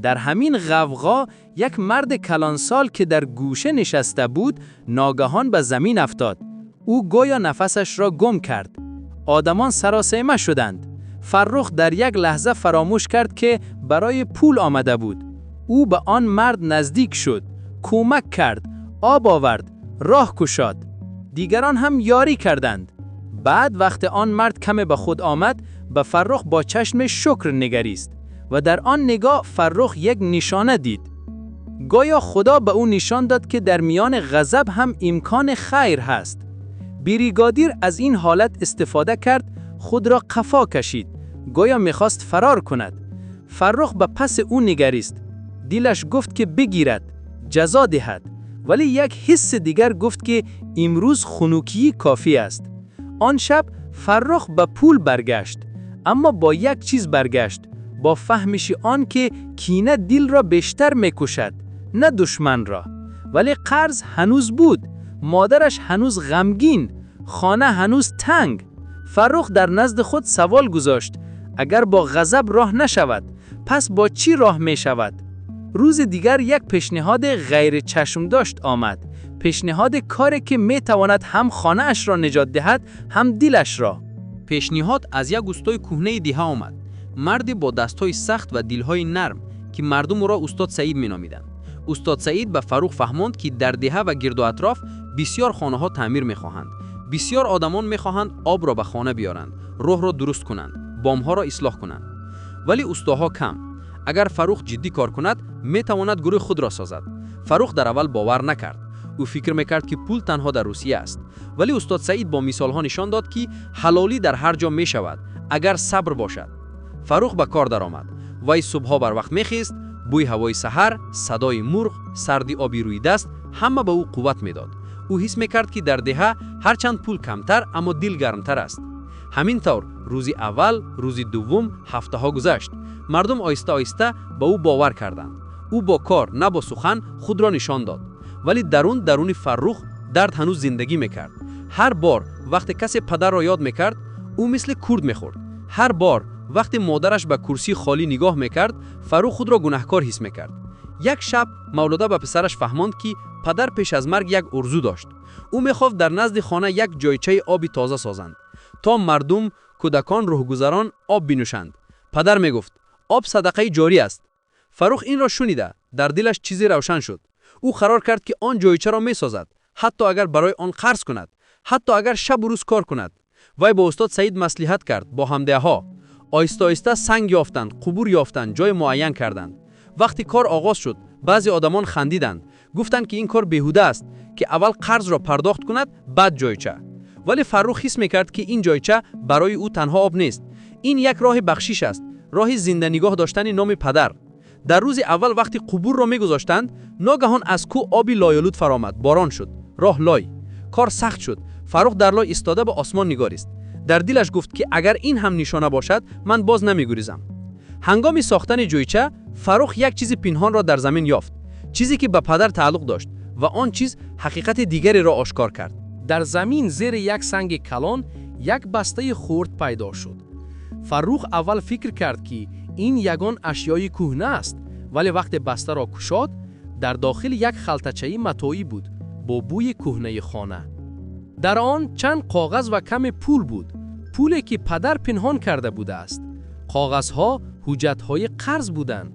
Дар ҳамин ғавғо як марди калонсол, ки дар гӯша нишаста буд, ногаҳон ба замин афтод. Ӯ гӯё нафасашро гум кард. Одамон саросема шуданд. Фаррух дар як лаҳза фаромӯш кард, ки барои пул омада буд. Ӯ ба он мард наздик шуд, кӯмак кард, об овард, роҳ кушод. Дигарон ҳам ёрӣ карданд. Баъд вақте он мард каме ба худ омад, ба Фаррух бо чашми шукр нигарист ва дар он нигоҳ Фаррух як нишона дид. Гӯё Худо ба ӯ нишон дод, ки дар миёни ғазаб ҳам имкони хайр ҳаст. Бригадир аз ин ҳолат истифода кард, худро қафо кашид, гӯё мехост фарор кунад. Фаррух ба паси ӯ нигарист. Дилаш гуфт, ки бигирад, ҷазо диҳад, вале як ҳисси дигар гуфт, ки имрӯз хунукӣ кофӣ аст. Он шаб Фаррух ба пул баргашт, аммо бо як чиз баргашт: бо фаҳмиши он ки кина дилро бештар мекушад, на душманро. Вале қарз ҳанӯз буд, модараш ҳанӯз ғамгин, хона ҳанӯз танг. Фаррух дар назди худ савол гузошт: агар бо ғазаб роҳ нашавад, пас бо чӣ роҳ мешавад? Рӯзи дигар як пешниҳоди ғайричашмдошт омад, пешниҳоди коре ки метавонад ҳам хонаашро наҷот диҳад, ҳам дилашро. Пешниҳод аз як устои кӯҳнаи деҳа омад, марде бо дастҳои сахт ва дилҳои нарм, ки мардум ӯро устод Саид меномиданд. Устод Саид ба Фаррух фаҳмонд, ки дар деҳа ва гирду атроф бисёр хонаҳо таъмир мехоҳанд. Бисёр одамон мехоҳанд обро ба хона биёранд, роҳро дуруст кунанд, бомҳоро ислоҳ кунанд, вале устоҳо кам. Агар Фаррух ҷиддӣ кор кунад, метавонад гурӯҳи худро созад. Фаррух дар аввал бовар накард. Ӯ фикр мекард, ки пул танҳо дар Русия аст, вале устод Саид бо мисолҳо нишон дод, ки ҳалолӣ дар ҳар ҷо мешавад, агар сабр бошад. Фаррух ба кор даромад. Вай субҳҳо барвақт мехест. Бӯи ҳавои саҳар, садои мурғ, сарди оби рӯи даст ҳама ба ӯ қувват медод. Ӯ ҳис мекард, ки дар деҳа ҳарчанд пул камтар, аммо дил гармтар аст. Ҳамин тавр рӯзи аввал, рӯзи дуввум, ҳафтаҳо гузашт. Мардум оҳиста оҳиста ба ӯ бовар карданд. Ӯ бо кор, на бо сухан, худро нишон дод, вале даруни Фаррух Дард ҳанӯз зиндагӣ мекард. Ҳар бор вақте касе падарро ёд мекард, ӯ мисли курт мехӯрд. Ҳар бор вақте модараш ба курсии холӣ нигоҳ мекард, Фаррух худро гунаҳкор ҳис мекард. Як шаб Мавлуда ба писараш фаҳмонд, ки падар пеш аз марг як орзу дошт. Ӯ мехост дар назди хона як ҷойчаи оби тоза созанд, то мардум, кӯдакон, роҳгузарон об бинӯшанд. Падар мегуфт: об садақаи ҷорӣ аст. Фаррух инро шунида, дар дилаш чизе равшан шуд. Ӯ қарор кард, ки он ҷойчаро месозад, ҳатто агар барои он қарз кунад, ҳатто агар шабу рӯз кор кунад. Вай бо устод Саид маслиҳат кард, бо ҳамдеҳаҳо. Оҳиста оҳиста санг ёфтанд, қубур ёфтанд, ҷой муайян карданд. Вақти кор оғоз шуд, баъзе одамон хандиданд, гуфтанд, ки ин кор беҳуда аст, ки аввал қарзро пардохт кунад, баъд ҷойча. Вале Фаррух ҳис мекард, ки ин ҷойча барои ӯ танҳо об нест. Ин як роҳи бахшиш аст, роҳи зинда нигоҳ доштани номи падар. Дар рӯзи аввал, вақти қубурро мегузоштанд, ногаҳон аз кӯҳ оби лойолуд фаромад. Борон шуд, роҳ лой, кор сахт шуд. Фаррух дар лой истода ба осмон нигарист. Дар дилаш гуфт, ки агар ин ҳам нишона бошад, ман боз намегурезам. Ҳангоми сохтани ҷойча Фаррух як чизи пинҳонро дар замин ёфт, чизе ки ба падар тааллуқ дошт, ва он чиз ҳақиқати дигареро ошкор кард. Дар замин зери як санги калон як бастаи хурд пайдо шуд. Фаррух аввал фикр кард, ки ин ягон ашёи кӯҳна аст, вале вақте бастаро кушод, дар дохил як халтачаи матоӣ буд бо бӯи кӯҳнаи хона. Дар он чанд коғаз ва каме пул буд, пуле ки падар пинҳон карда будааст. Коғазҳо ҳуҷҷатҳои қарз буданд.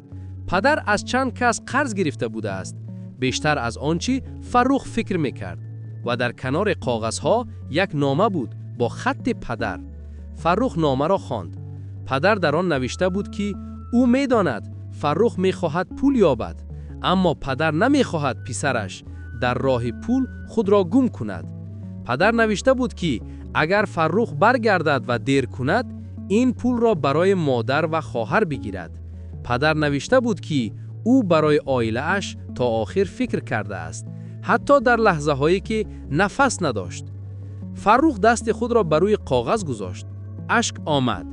Падар аз чанд кас қарз гирифта будааст, бештар аз он чӣ Фаррух фикр мекард. Ва дар канори коғазҳо як нома буд бо хатти падар. Фаррух номаро хонд. Падар дар он навишта буд, ки ӯ медонад, Фаррух мехоҳад пул ёбад, аммо падар намехоҳад писараш дар роҳи пул худро гум кунад. Падар навишта буд, ки агар Фаррух баргардад ва дер кунад, ин пулро барои модар ва хоҳар бигирад. Падар навишта буд, ки ӯ барои оилааш то охир фикр кардааст, ҳатто дар лаҳзаҳое ки нафас надошт. Фаррух дасти худро ба рӯи коғаз гузошт. Ашк омад.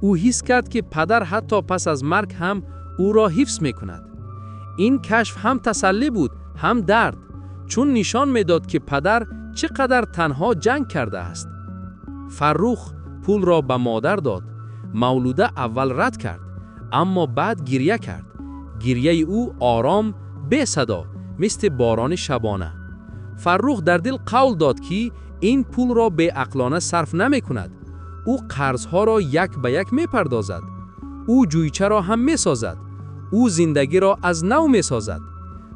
Ӯ ҳис кард, ки падар ҳатто пас аз марг ҳам ӯро ҳифз мекунад. Ин кашф ҳам тасаллӣ буд, ҳам дард, чун нишон медод, ки падар чӣ қадар танҳо ҷанг кардааст. Фаррух пулро ба модар дод. Мавлуда аввал рад кард, аммо баъд гиря кард. Гирьяи ӯ ором, бесадо, мисли борони шабона. Фаррух дар дил қавл дод, ки ин пулро беақлона сарф намекунад. Ӯ қарзҳоро як ба як мепардозад, ӯ ҷӯйчаро ҳам месозад, ӯ зиндагиро аз нав месозад.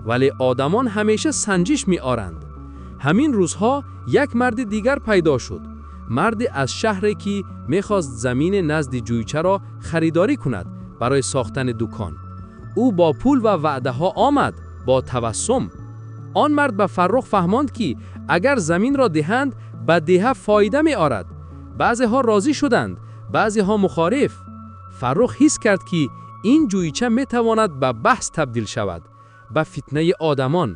Вале одамон ҳамеша санҷиш меоранд. Ҳамин рӯзҳо як марди дигар пайдо шуд, марде аз шаҳре, ки мехост замини назди ҷӯйчаро харидорӣ кунад барои сохтани дукон. Ӯ бо пул ва ваъдаҳо омад, бо табассум. Он мард ба Фаррух фаҳмонд, ки агар заминро диҳанд, ба деҳа фоида меорад. Баъзеҳо розӣ шуданд, баъзеҳо мухолиф. Фаррух ҳис кард, ки ин ҷӯйча метавонад ба баҳс табдил шавад, ба фитнаи одамон.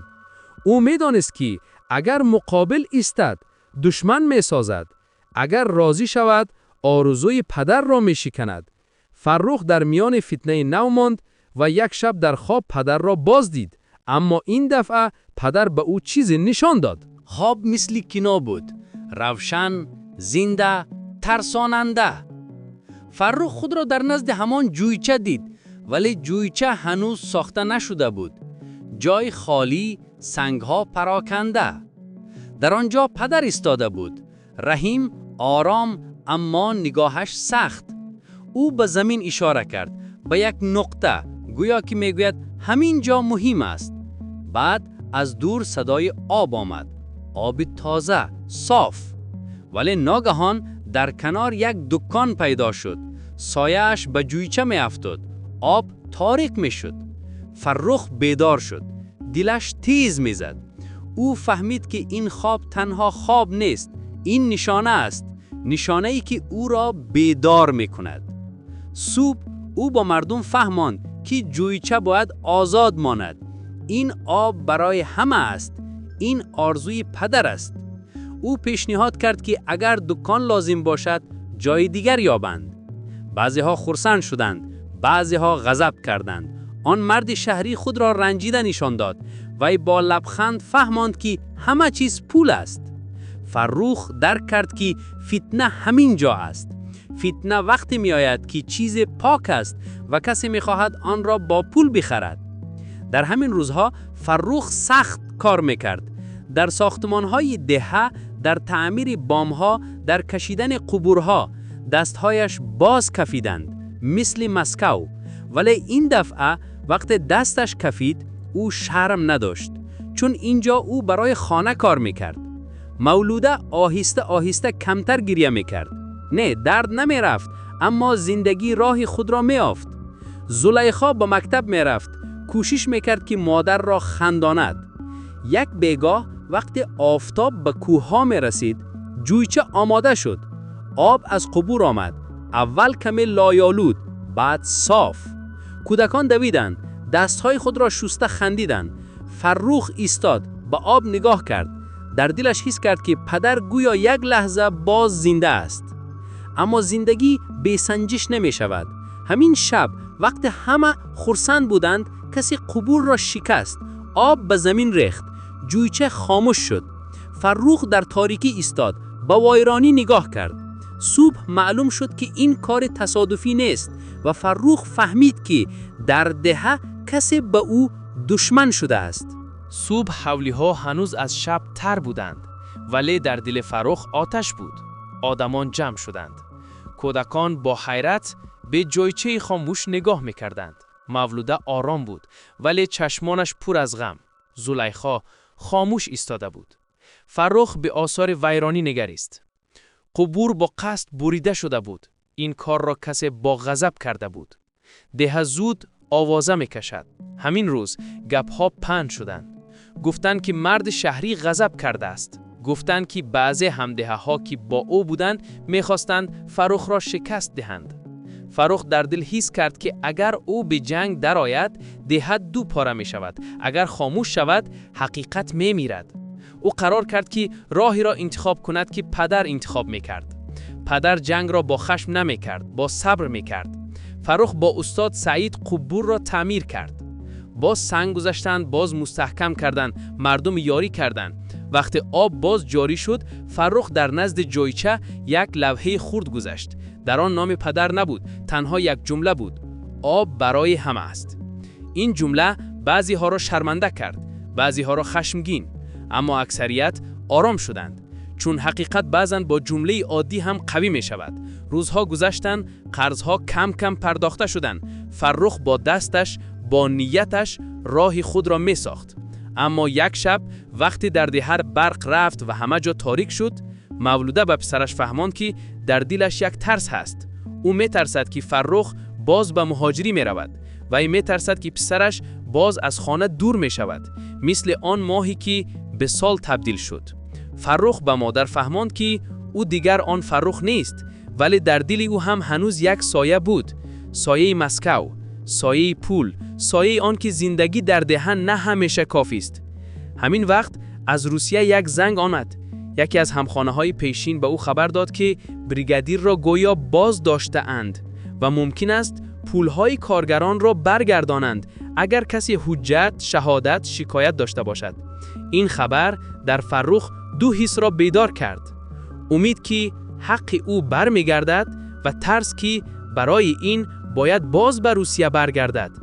Ӯ медонист, ки агар муқобил истад, душман месозад, агар розӣ шавад, орзуи падарро мешиканад. Фаррух дар миёни фитнаи нав монд ва як шаб дар хоб падарро боз дид, аммо ин дафъа падар ба ӯ чизе нишон дод. Хоб мисли кино буд: равшан, зинда, тарсонанда. Фаррух худро дар назди ҳамон ҷӯйча дид, вале ҷӯйча ҳанӯз сохта нашуда буд. Ҷои холӣ, сангҳо пароканда. Дар он ҷо падар истода буд, раҳим, ором, аммо нигоҳаш сахт. Ӯ ба замин ишора кард, ба як нуқта, гӯё ки мегӯяд: ҳамин ҷо муҳим аст. Баъд аз дур садои об омад, оби тоза, соф. Вале ногаҳон дар канор як дукон пайдо шуд. Сояаш ба ҷӯйча меафтод, об торик мешуд. Фаррух бедор шуд, дилаш тез мезад. Ӯ фаҳмид, ки ин хоб танҳо хоб нест, ин нишона аст, нишонае ки ӯро бедор мекунад. Субҳ ӯ бо мардум фаҳмонд, ки ҷӯйча бояд озод монад. Ин об барои ҳама аст, ин орзуи падар аст. Ӯ пешниҳод кард, ки агар дукон лозим бошад, ҷои дигар ёбанд. Баъзеҳо хурсанд шуданд, баъзеҳо ғазаб карданд. Он марди шаҳрӣ худро ранҷида нишон дод. Вай бо лабханд фаҳмонд, ки Ҳама чиз пул аст. Фаррух дарк кард, ки фитна ҳамин ҷо аст. Фитна вақте меояд, ки чизе пок аст ва касе мехоҳад онро бо пул бихарад. Дар ҳамин рӯзҳо Фаррух сахт кор мекард. Дар сохтмонҳои деҳа, дар таъмири бомҳо, дар кашидани қубурҳо дастҳояш боз кафиданд, мисли Маскав. Вале ин дафъа вақте дасташ кафид, ӯ шарм надошт, чун ин ҷо ӯ барои хона кор мекард. Мавлуда оҳиста оҳиста камтар гиря мекард. Не, дард намерафт, аммо зиндагӣ роҳи худро меёфт. Зулайхо ба мактаб мерафт, кӯшиш мекард, ки модарро хандонад. Як бегоҳ, вақте офтоб ба кӯҳҳо мерасид, ҷӯйча омода шуд. Об аз қубур омад, аввал каме лойолуд, баъд соф. Кӯдакон давиданд, дастҳои худро шуста хандиданд. Фаррух истод, ба об нигоҳ кард. Дар дилаш ҳис кард, ки падар гӯё як лаҳза боз зинда аст. Аммо зиндагӣ бесанҷиш намешавад. Ҳамин шаб, вақте ҳама хурсанд буданд, касе қубурро шикаст. Об ба замин рехт, ҷӯйча хомӯш шуд. Фаррух дар торикӣ истод, ба вайронӣ нигоҳ кард. Субҳ маълум шуд, ки ин кори тасодуфӣ нест, ва Фаррух фаҳмид, ки дар деҳа касе ба ӯ душман шудааст. Субҳ ҳавлиҳо ҳанӯз аз шаб тар буданд, вале дар дили Фаррух оташ буд. Одамон ҷамъ шуданд. Кӯдакон бо ҳайрат ба ҷӯйчаи хомӯш нигоҳ мекарданд. Мавлуда ором буд, вале чашмонаш пур аз ғам. Зулайхо хомӯш истода буд. Фаррух ба осори вайронӣ нигарист. Қубур бо қасд бурида шуда буд. Ин корро касе бо ғазаб карда буд. Деҳа зуд овоза мекашад. Ҳамин рӯз гапҳо паҳн шуданд. Гуфтанд, ки марди шаҳрӣ ғазаб кардааст. Гуфтанд, ки баъзе ҳамдеҳаҳо, ки бо ӯ буданд, мехостанд Фаррухро шикаст диҳанд. Фаррух дар дил ҳис кард, ки агар ӯ ба ҷанг дарояд, деҳа ду пора мешавад. Агар хомӯш шавад, ҳақиқат мемирад. Ӯ қарор кард, ки роҳеро интихоб кунад, ки падар интихоб мекард. Падар ҷангро бо хашм намекард, бо сабр мекард. Фаррух бо устод Саид қубурро таъмир кард. Боз санг гузаштанд, боз мустаҳкам карданд, мардум ёрӣ карданд. Вақте об боз ҷорӣ шуд, Фаррух дар назди ҷӯйча як лавҳаи хурд гузашт. Дар он номи падар набуд, танҳо як ҷумла буд: «Об барои ҳама аст». Ин ҷумла баъзеҳоро шарманда кард, баъзеҳоро хашмгин, аммо аксарият ором шуданд, чун ҳақиқат баъзан бо ҷумлаи оддӣ ҳам қавӣ мешавад. Рӯзҳо гузаштанд, қарзҳо кам кам пардохта шуданд. Фаррух бо дасташ, бо нияташ роҳи худро месохт. Аммо як шаб, вақте дар деҳа барқ рафт ва ҳама ҷо торик шуд, Мавлуда ба писараш фаҳмонд, ки дар дилаш як тарс ҳаст. Ӯ метарсад, ки Фаррух боз ба муҳоҷирӣ меравад, вай метарсад, ки писараш боз аз хона дур мешавад, мисли он моҳе, ки ба сол табдил шуд. Фаррух ба модар фаҳмонд, ки ӯ дигар он Фаррух нест, вале дар дили ӯ ҳам ҳанӯз як соя буд: сояи Маскав, сояи пул, сояи он ки зиндагӣ дар деҳа на ҳамеша кофист. Ҳамин вақт аз Русия як занг омад. Яке аз ҳамхонаҳои пешин ба ӯ хабар дод, ки бригадирро гӯё боз доштаанд ва мумкин аст пулҳои коргаронро баргардонанд, агар касе ҳуҷҷат, шаҳодат, шикоят дошта бошад. Ин хабар дар Фаррух ду ҳисро бедор кард: умед, ки ҳаққи ӯ бармегардад, ва тарс, ки барои ин бояд боз ба Русия баргардад.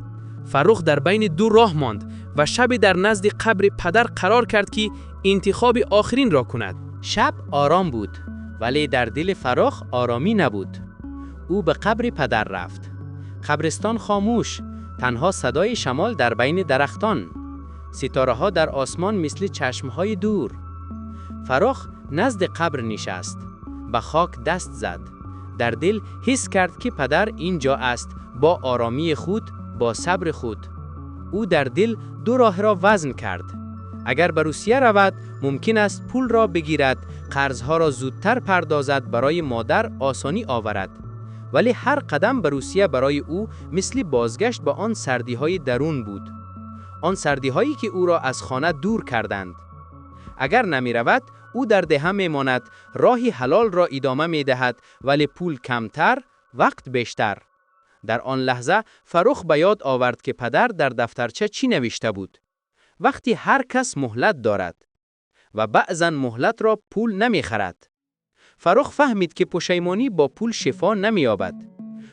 Фаррух дар байни ду роҳ монд ва шабе дар назди қабри падар қарор кард, ки интихоби охиринро кунад. Шаб ором буд, вале дар дили Фаррух оромӣ набуд. Ӯ ба қабри падар рафт. Қабристон хомӯш, танҳо садои шамол дар байни дарахтон. Ситораҳо дар осмон мисли чашмҳои дур. Фаррух назди қабр нишаст, ба хок даст зад. Дар дил ҳис кард, ки падар ин ҷо аст, бо оромии худ, бо сабри худ. Ӯ дар дил ду роҳро вазн кард. Агар ба Русия равад, мумкин аст пулро бигирад, қарзҳоро зудтар пардозад, барои модар осонӣ оварад. Вале ҳар қадам ба Русия барои ӯ мисли бозгашт ба он сардиҳои дарун буд. Он сардиҳое, ки ӯро аз хона дур карданд. Агар намеравад, ӯ дар деҳа мемонад, роҳи ҳалолро идома медиҳад, вале пул камтар, вақт бештар. Дар он лаҳза Фаррух ба ёд овард, ки падар дар дафтарча чӣ навишта буд: «Вақти ҳар кас муҳлат дорад». Ва баъзан муҳлат ро пул намехарад. Фаррух фаҳмид, ки пушаймонӣ бо пул шифо намеёбад.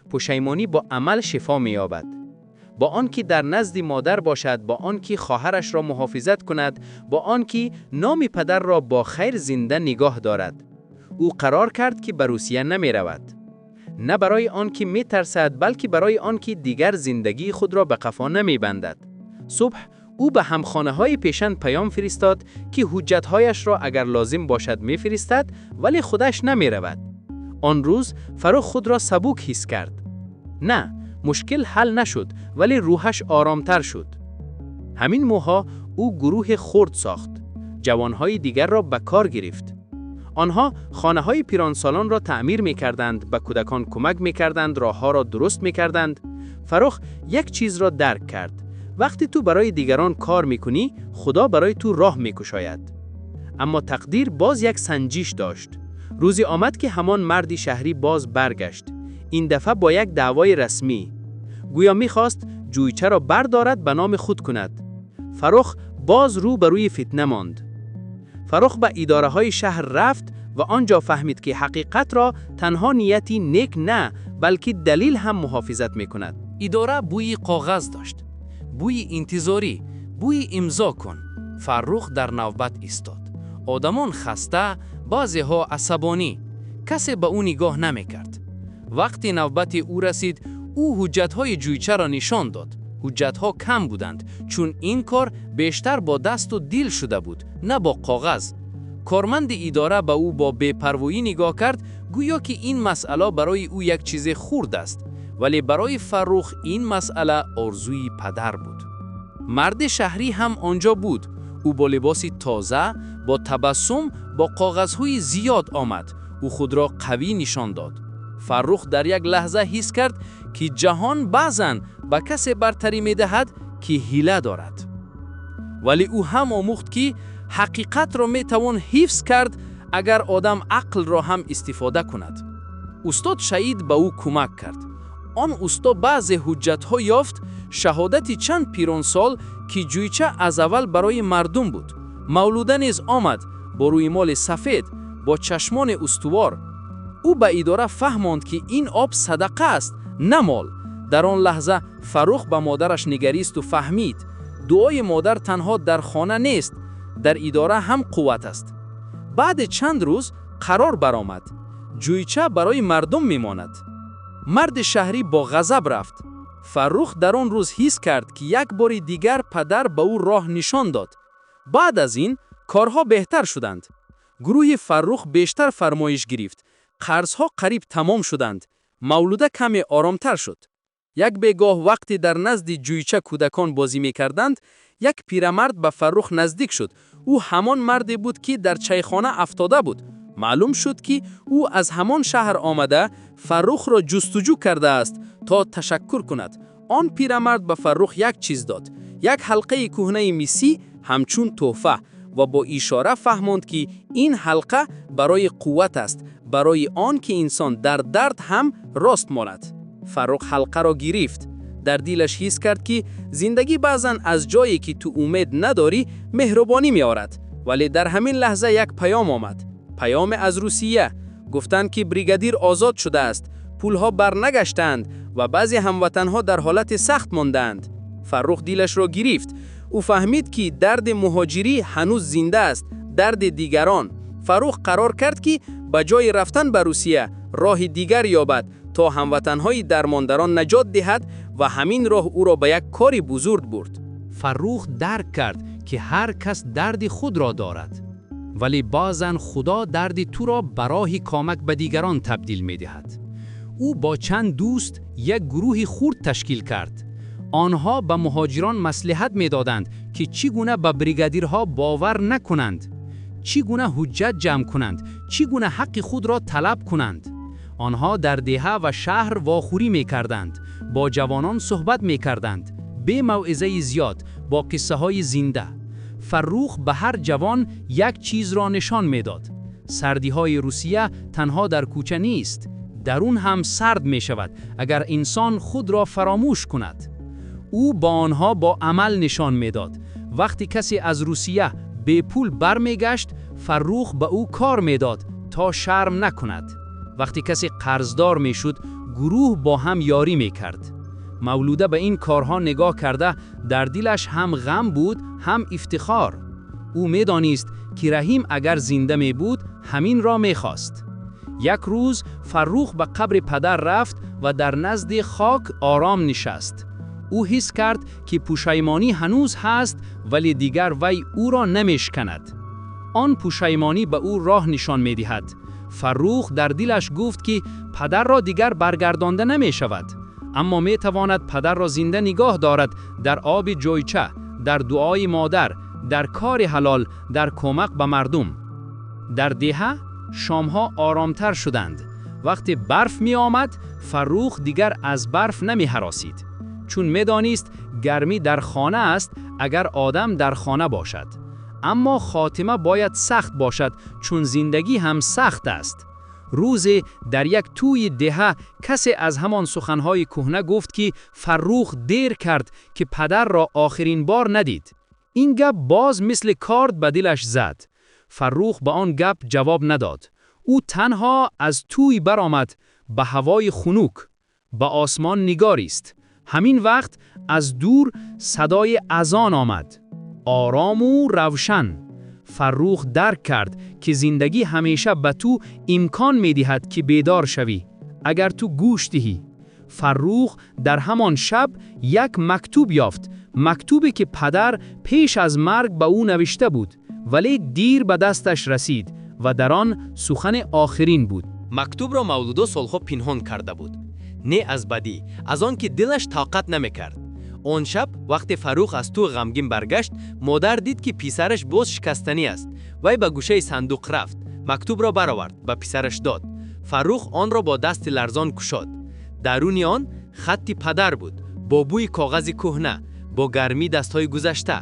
Пушаймонӣ бо амал шифо меёбад. Бо он ки дар назди модар бошад, бо он ки хоҳарашро муҳофизат кунад, бо он ки номи падарро бо хайр зинда нигоҳ дорад. Ӯ қарор кард, ки ба Русия намеравад. На барои он ки метарсад, балки барои он ки дигар зиндагии худро ба қафо намебандад. Субҳ ӯ ба ҳамхонаҳои пешин паём фиристод, ки ҳуҷҷатҳояшро агар лозим бошад мефиристад, вале худаш намеравад. Он рӯз Фаррух худро сабук ҳис кард. На, мушкил ҳал нашуд, вале рӯҳаш оромтар шуд. Ҳамин моҳҳо ӯ гурӯҳи хурд сохт. Ҷавонҳои дигарро ба кор гирифт. Онҳо хонаҳои пиронсолонро таъмир мекарданд, ба кӯдакон кӯмак мекарданд, роҳҳоро дуруст мекарданд. Фаррух як чизро дарк кард. Вақте ту барои дигарон кор мекунӣ, Худо барои ту роҳ мекушояд. Аммо тақдир боз як санҷиш дошт. Рӯзе омад, ки ҳамон марди шаҳрӣ боз баргашт. Ин дафъа бо як даъвои расмӣ. Гӯё мехост ҷӯйчаро бардорад, ба номи худ кунад. Фаррух боз рӯ ба рӯи фитна монд. Фаррух ба идораҳои шаҳр рафт ва он ҷо фаҳмид, ки ҳақиқатро танҳо нияти нек на, балки далел ҳам муҳофизат мекунад. Идора бӯи коғаз дошт, бӯи интизорӣ, бӯи имзо кун. Фаррух дар навбат истод. Одамон хаста, баъзеҳо асабонӣ. Касе ба ӯ нигоҳ намекард. Вақти навбати ӯ расид, ӯ ҳуҷҷатҳои ҷӯйчаро нишон дод. Ҳуҷҷатҳо кам буданд, чун ин кор бештар бо дасту дил шуда буд, на бо коғаз. Корманди идора ба ӯ бо бепарвоӣ нигоҳ кард, гӯё ки ин масъала барои ӯ як чизе хурд аст. Вале барои Фаррух ин масъала орзуи падар буд. Марди шаҳрӣ ҳам он ҷо буд. Ӯ бо либоси тоза, бо табассум, бо коғазҳои зиёд омад. Ӯ худро қавӣ нишон дод. Фаррух дар як лаҳза ҳис кард, ки ҷаҳон баъзан ба касе бартарӣ медиҳад, ки ҳила дорад. Вале ӯ ҳам омӯхт, ки ҳақиқатро метавон ҳифз кард, агар одам ақлро ҳам истифода кунад. Устод Шаид ба ӯ кӯмак кард. Он усто баъзе ҳуҷҷатҳо ёфт, шаҳодати чанд пиронсол, ки ҷӯйча аз аввал барои мардум буд. Мавлуда низ омад бо рӯймоли сафед, бо чашмони устувор. Ӯ ба идора фаҳмонд, ки ин об садақа аст, на мол. Дар он лаҳза Фаррух ба модараш нигаристу фаҳмид: дуои модар танҳо дар хона нест, дар идора ҳам қувват аст. Баъди чанд рӯз қарор баромад: ҷӯйча барои мардум мемонад. Марди шаҳрӣ бо ғазаб рафт. Фаррух дар он рӯз ҳис кард, ки як бори дигар падар ба ӯ роҳ нишон дод. Баъд аз ин корҳо беҳтар шуданд. Гурӯҳи Фаррух бештар фармоиш гирифт, қарзҳо қариб тамом шуданд, Мавлуда каме оромтар шуд. Як бегоҳ, вақте дар назди ҷӯйча кӯдакон бозӣ мекарданд, як пирамард ба Фаррух наздик шуд. Ӯ ҳамон марде буд, ки дар чайхона афтода буд. Маълум шуд, ки ӯ аз ҳамон шаҳр омада, Фаррухро ҷустуҷӯ кардааст, то ташаккур кунад. Он пирамард ба Фаррух як чиз дод: як ҳалқаи кӯҳнаи мисӣ, ҳамчун тӯҳфа, ва бо ишора фаҳмонд, ки ин ҳалқа барои қувват аст, барои он ки инсон дар дард ҳам рост монад. Фаррух ҳалқаро гирифт. Дар дилаш ҳис кард, ки зиндагӣ баъзан аз ҷое, ки ту умед надорӣ, меҳрубонӣ меорад. Вале дар ҳамин лаҳза як паём омад, паёме аз Русия. Гуфтанд, ки бригадир озод шудааст, пулҳо барнагаштаанд ва баъзе ҳамватанҳо дар ҳолати сахт мондаанд. Фаррух дилашро гирифт. Ӯ фаҳмид, ки дарди муҳоҷирӣ ҳанӯз зинда аст, дарди дигарон. Фаррух қарор кард, ки ба ҷои рафтан ба Русия роҳи дигар ёбад, то ҳамватанҳои дармондаро наҷот диҳад, ва ҳамин роҳ ӯро ба як кори бузург бурд. Фаррух дарк кард, ки ҳар кас дарди худро дорад, вале баъзан Худо дарди туро ба роҳи кӯмак ба дигарон табдил медиҳад. Ӯ бо чанд дӯст як гурӯҳи хурд ташкил кард. Онҳо ба муҳоҷирон маслиҳат медоданд, ки чӣ гуна ба бригадирҳо бовар накунанд, чӣ гуна ҳуҷҷат ҷамъ кунанд, чӣ гуна ҳаққи худро талаб кунанд. Онҳо дар деҳа ва шаҳр вохӯрӣ мекарданд, бо ҷавонон суҳбат мекарданд, бе мавъизаи зиёд, бо қиссаҳои зинда. Фаррух ба ҳар ҷавон як чизро нишон медод: сардиҳои Русия танҳо дар кӯча нест, дарун ҳам сард мешавад, агар инсон худро фаромӯш кунад. Ӯ ба онҳо бо амал нишон медод. Вақте касе аз Русия Бепул бармегашт, Фаррух ба ӯ кор медод, то шарм накунад. Вақте касе қарздор мешуд, гурӯҳ бо ҳам ёрӣ мекард. Мавлуда ба ин корҳо нигоҳ карда, дар дилаш ҳам ғам буд, ҳам ифтихор. Ӯ медонист, ки Раҳим агар зинда мебуд, ҳамин ро мехост. Як рӯз Фаррух ба қабри падар рафт ва дар назди хок ором нишаст. Ӯ ҳис кард, ки пушаймонӣ ҳанӯз ҳаст, вале дигар вай ӯро намешканад. Он пушаймонӣ ба ӯ роҳ нишон медиҳад. Фаррух дар дилаш гуфт, ки падарро дигар баргардонда намешавад, аммо метавонад падарро зинда нигоҳ дорад дар оби ҷӯйча, дар дуои модар, дар кори ҳалол, дар кӯмак ба мардум. Дар деҳа шомҳо оромтар шуданд. Вақте барф меомад, Фаррух дигар аз барф намеҳаросид, чун медонист гармӣ дар хона аст, агар одам дар хона бошад. Аммо хотима бояд сахт бошад, чун зиндагӣ ҳам сахт аст. Рӯзе дар як тӯйи деҳа касе аз ҳамон суханҳои кӯҳна гуфт, ки Фаррух дер кард, ки падарро охирин бор надид. Ин гап боз мисли корд ба дилаш зад. Фаррух ба он гап ҷавоб надод. Ӯ танҳо аз тӯй баромад ба ҳавои хунук, ба осмон нигарист. Ҳамин вақт аз дур садои азон омад, орому равшан. Фаррух дарк кард, ки зиндагӣ ҳамеша ба ту имкон медиҳад, ки бедор шавӣ, агар ту гӯш диҳӣ. Фаррух дар ҳамон шаб як мактуб ёфт, мактубе ки падар пеш аз марг ба ӯ навишта буд, вале дер ба дасташ расид ва дар он сухани охирин буд. Мактубро Мавлудо солҳо пинҳон карда буд. Не аз бадӣ, аз он ки дилаш тоқат намекард. Он шаб, вақте Фаррух аз тӯй ғамгин баргашт, модар дид, ки писараш боз шикастанӣ аст. Вай ба гӯшаи сандуқ рафт, мактубро баровард, ба писараш дод. Фаррух онро бо дасти ларзон кушод. Даруни он хатти падар буд, бо бӯи коғази кӯҳна, бо гармии дастҳои гузашта.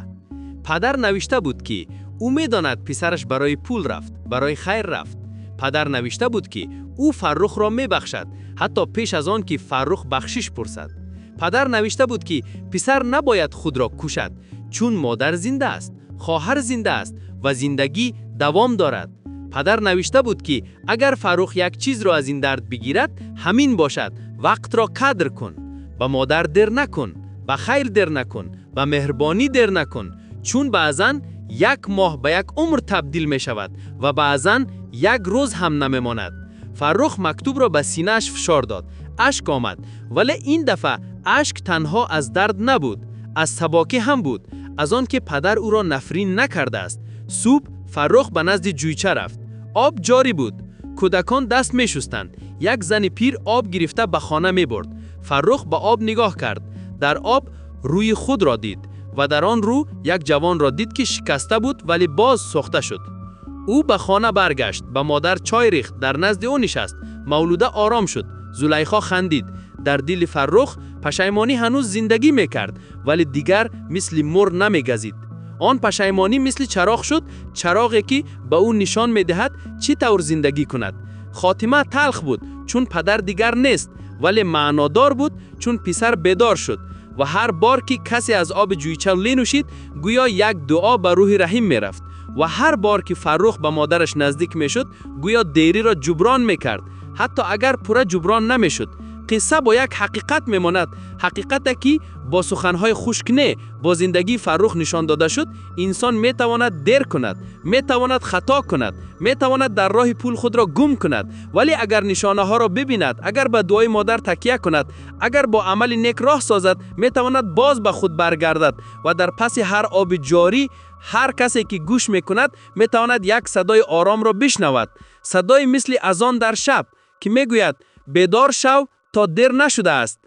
Падар навишта буд, ки ӯ медонад писараш барои пул рафт, барои хайр рафт. Падар навишта буд, ки ӯ Фаррухро мебахшад, ҳатто пеш аз он ки Фаррух бахшиш пурсад. Падар навишта буд, ки писар набояд худро кушад, чун модар зинда аст, хоҳар зинда аст ва зиндагӣ давом дорад. Падар навишта буд, ки агар Фаррух як чизро аз ин дард бигирад, ҳамин бошад: вақтро қадр кун, ба модар дер накун, ба хайр дер накун, ба меҳрубонӣ дер накун, чун баъзан як моҳ ба як умр табдил мешавад ва баъзан як рӯз ҳам намемонад. Фаррух мактубро ба синааш фишор дод. Ашк омад, вале ин дафъа ашк танҳо аз дард набуд, аз сабукӣ ҳам буд, аз он ки падар ӯро нафрин накардааст. Субҳ Фаррух ба назди ҷӯйча рафт. Об ҷорӣ буд, кӯдакон даст мешустанд. Як зани пир об гирифта ба хона мебурд. Фаррух ба об нигоҳ кард. Дар об рӯи худро дид ва дар он рӯ як ҷавонро дид, ки шикаста буд, вале боз сохта шуд. Ӯ ба хона баргашт, ба модар чой рехт, дар назди ӯ нишаст. Мавлуда ором шуд, Зулайхо хандид. Дар дили Фаррух пашаймонӣ ҳанӯз зиндагӣ мекард, вале дигар мисли мор намегазид. Он пашаймонӣ мисли чароғ шуд, чароғе ки ба ӯ нишон медиҳад, чӣ тавр зиндагӣ кунад. Хотима талх буд, чун падар дигар нест, вале маънодор буд, чун писар бедор шуд. Ва ҳар бор ки касе аз оби ҷӯйча менӯшид, гӯё як дуо ба рӯҳи Раҳим мерафт. Ва ҳар бор ки Фаррух ба модараш наздик мешуд, гӯё дериро ҷуброн мекард, ҳатто агар пурра ҷуброн намешуд. Қисса бо як ҳақиқат мемонад, ҳақиқате ки бо суханҳои хушк не, бо зиндагии Фаррух нишон дода шуд. Инсон метавонад дер кунад, метавонад хато кунад, метавонад дар роҳи пул худро гум кунад, вале агар нишонаҳоро бибинад, агар ба дуои модар такя кунад, агар бо амали нек роҳ созад, метавонад боз ба худ баргардад. Ва дар паси ҳар оби ҷорӣ, ҳар касе ки гӯш мекунад, метавонад як садои оромро бишнавад, садои мисли азон дар шаб, ки мегӯяд: бедор шав, то дер нашудааст.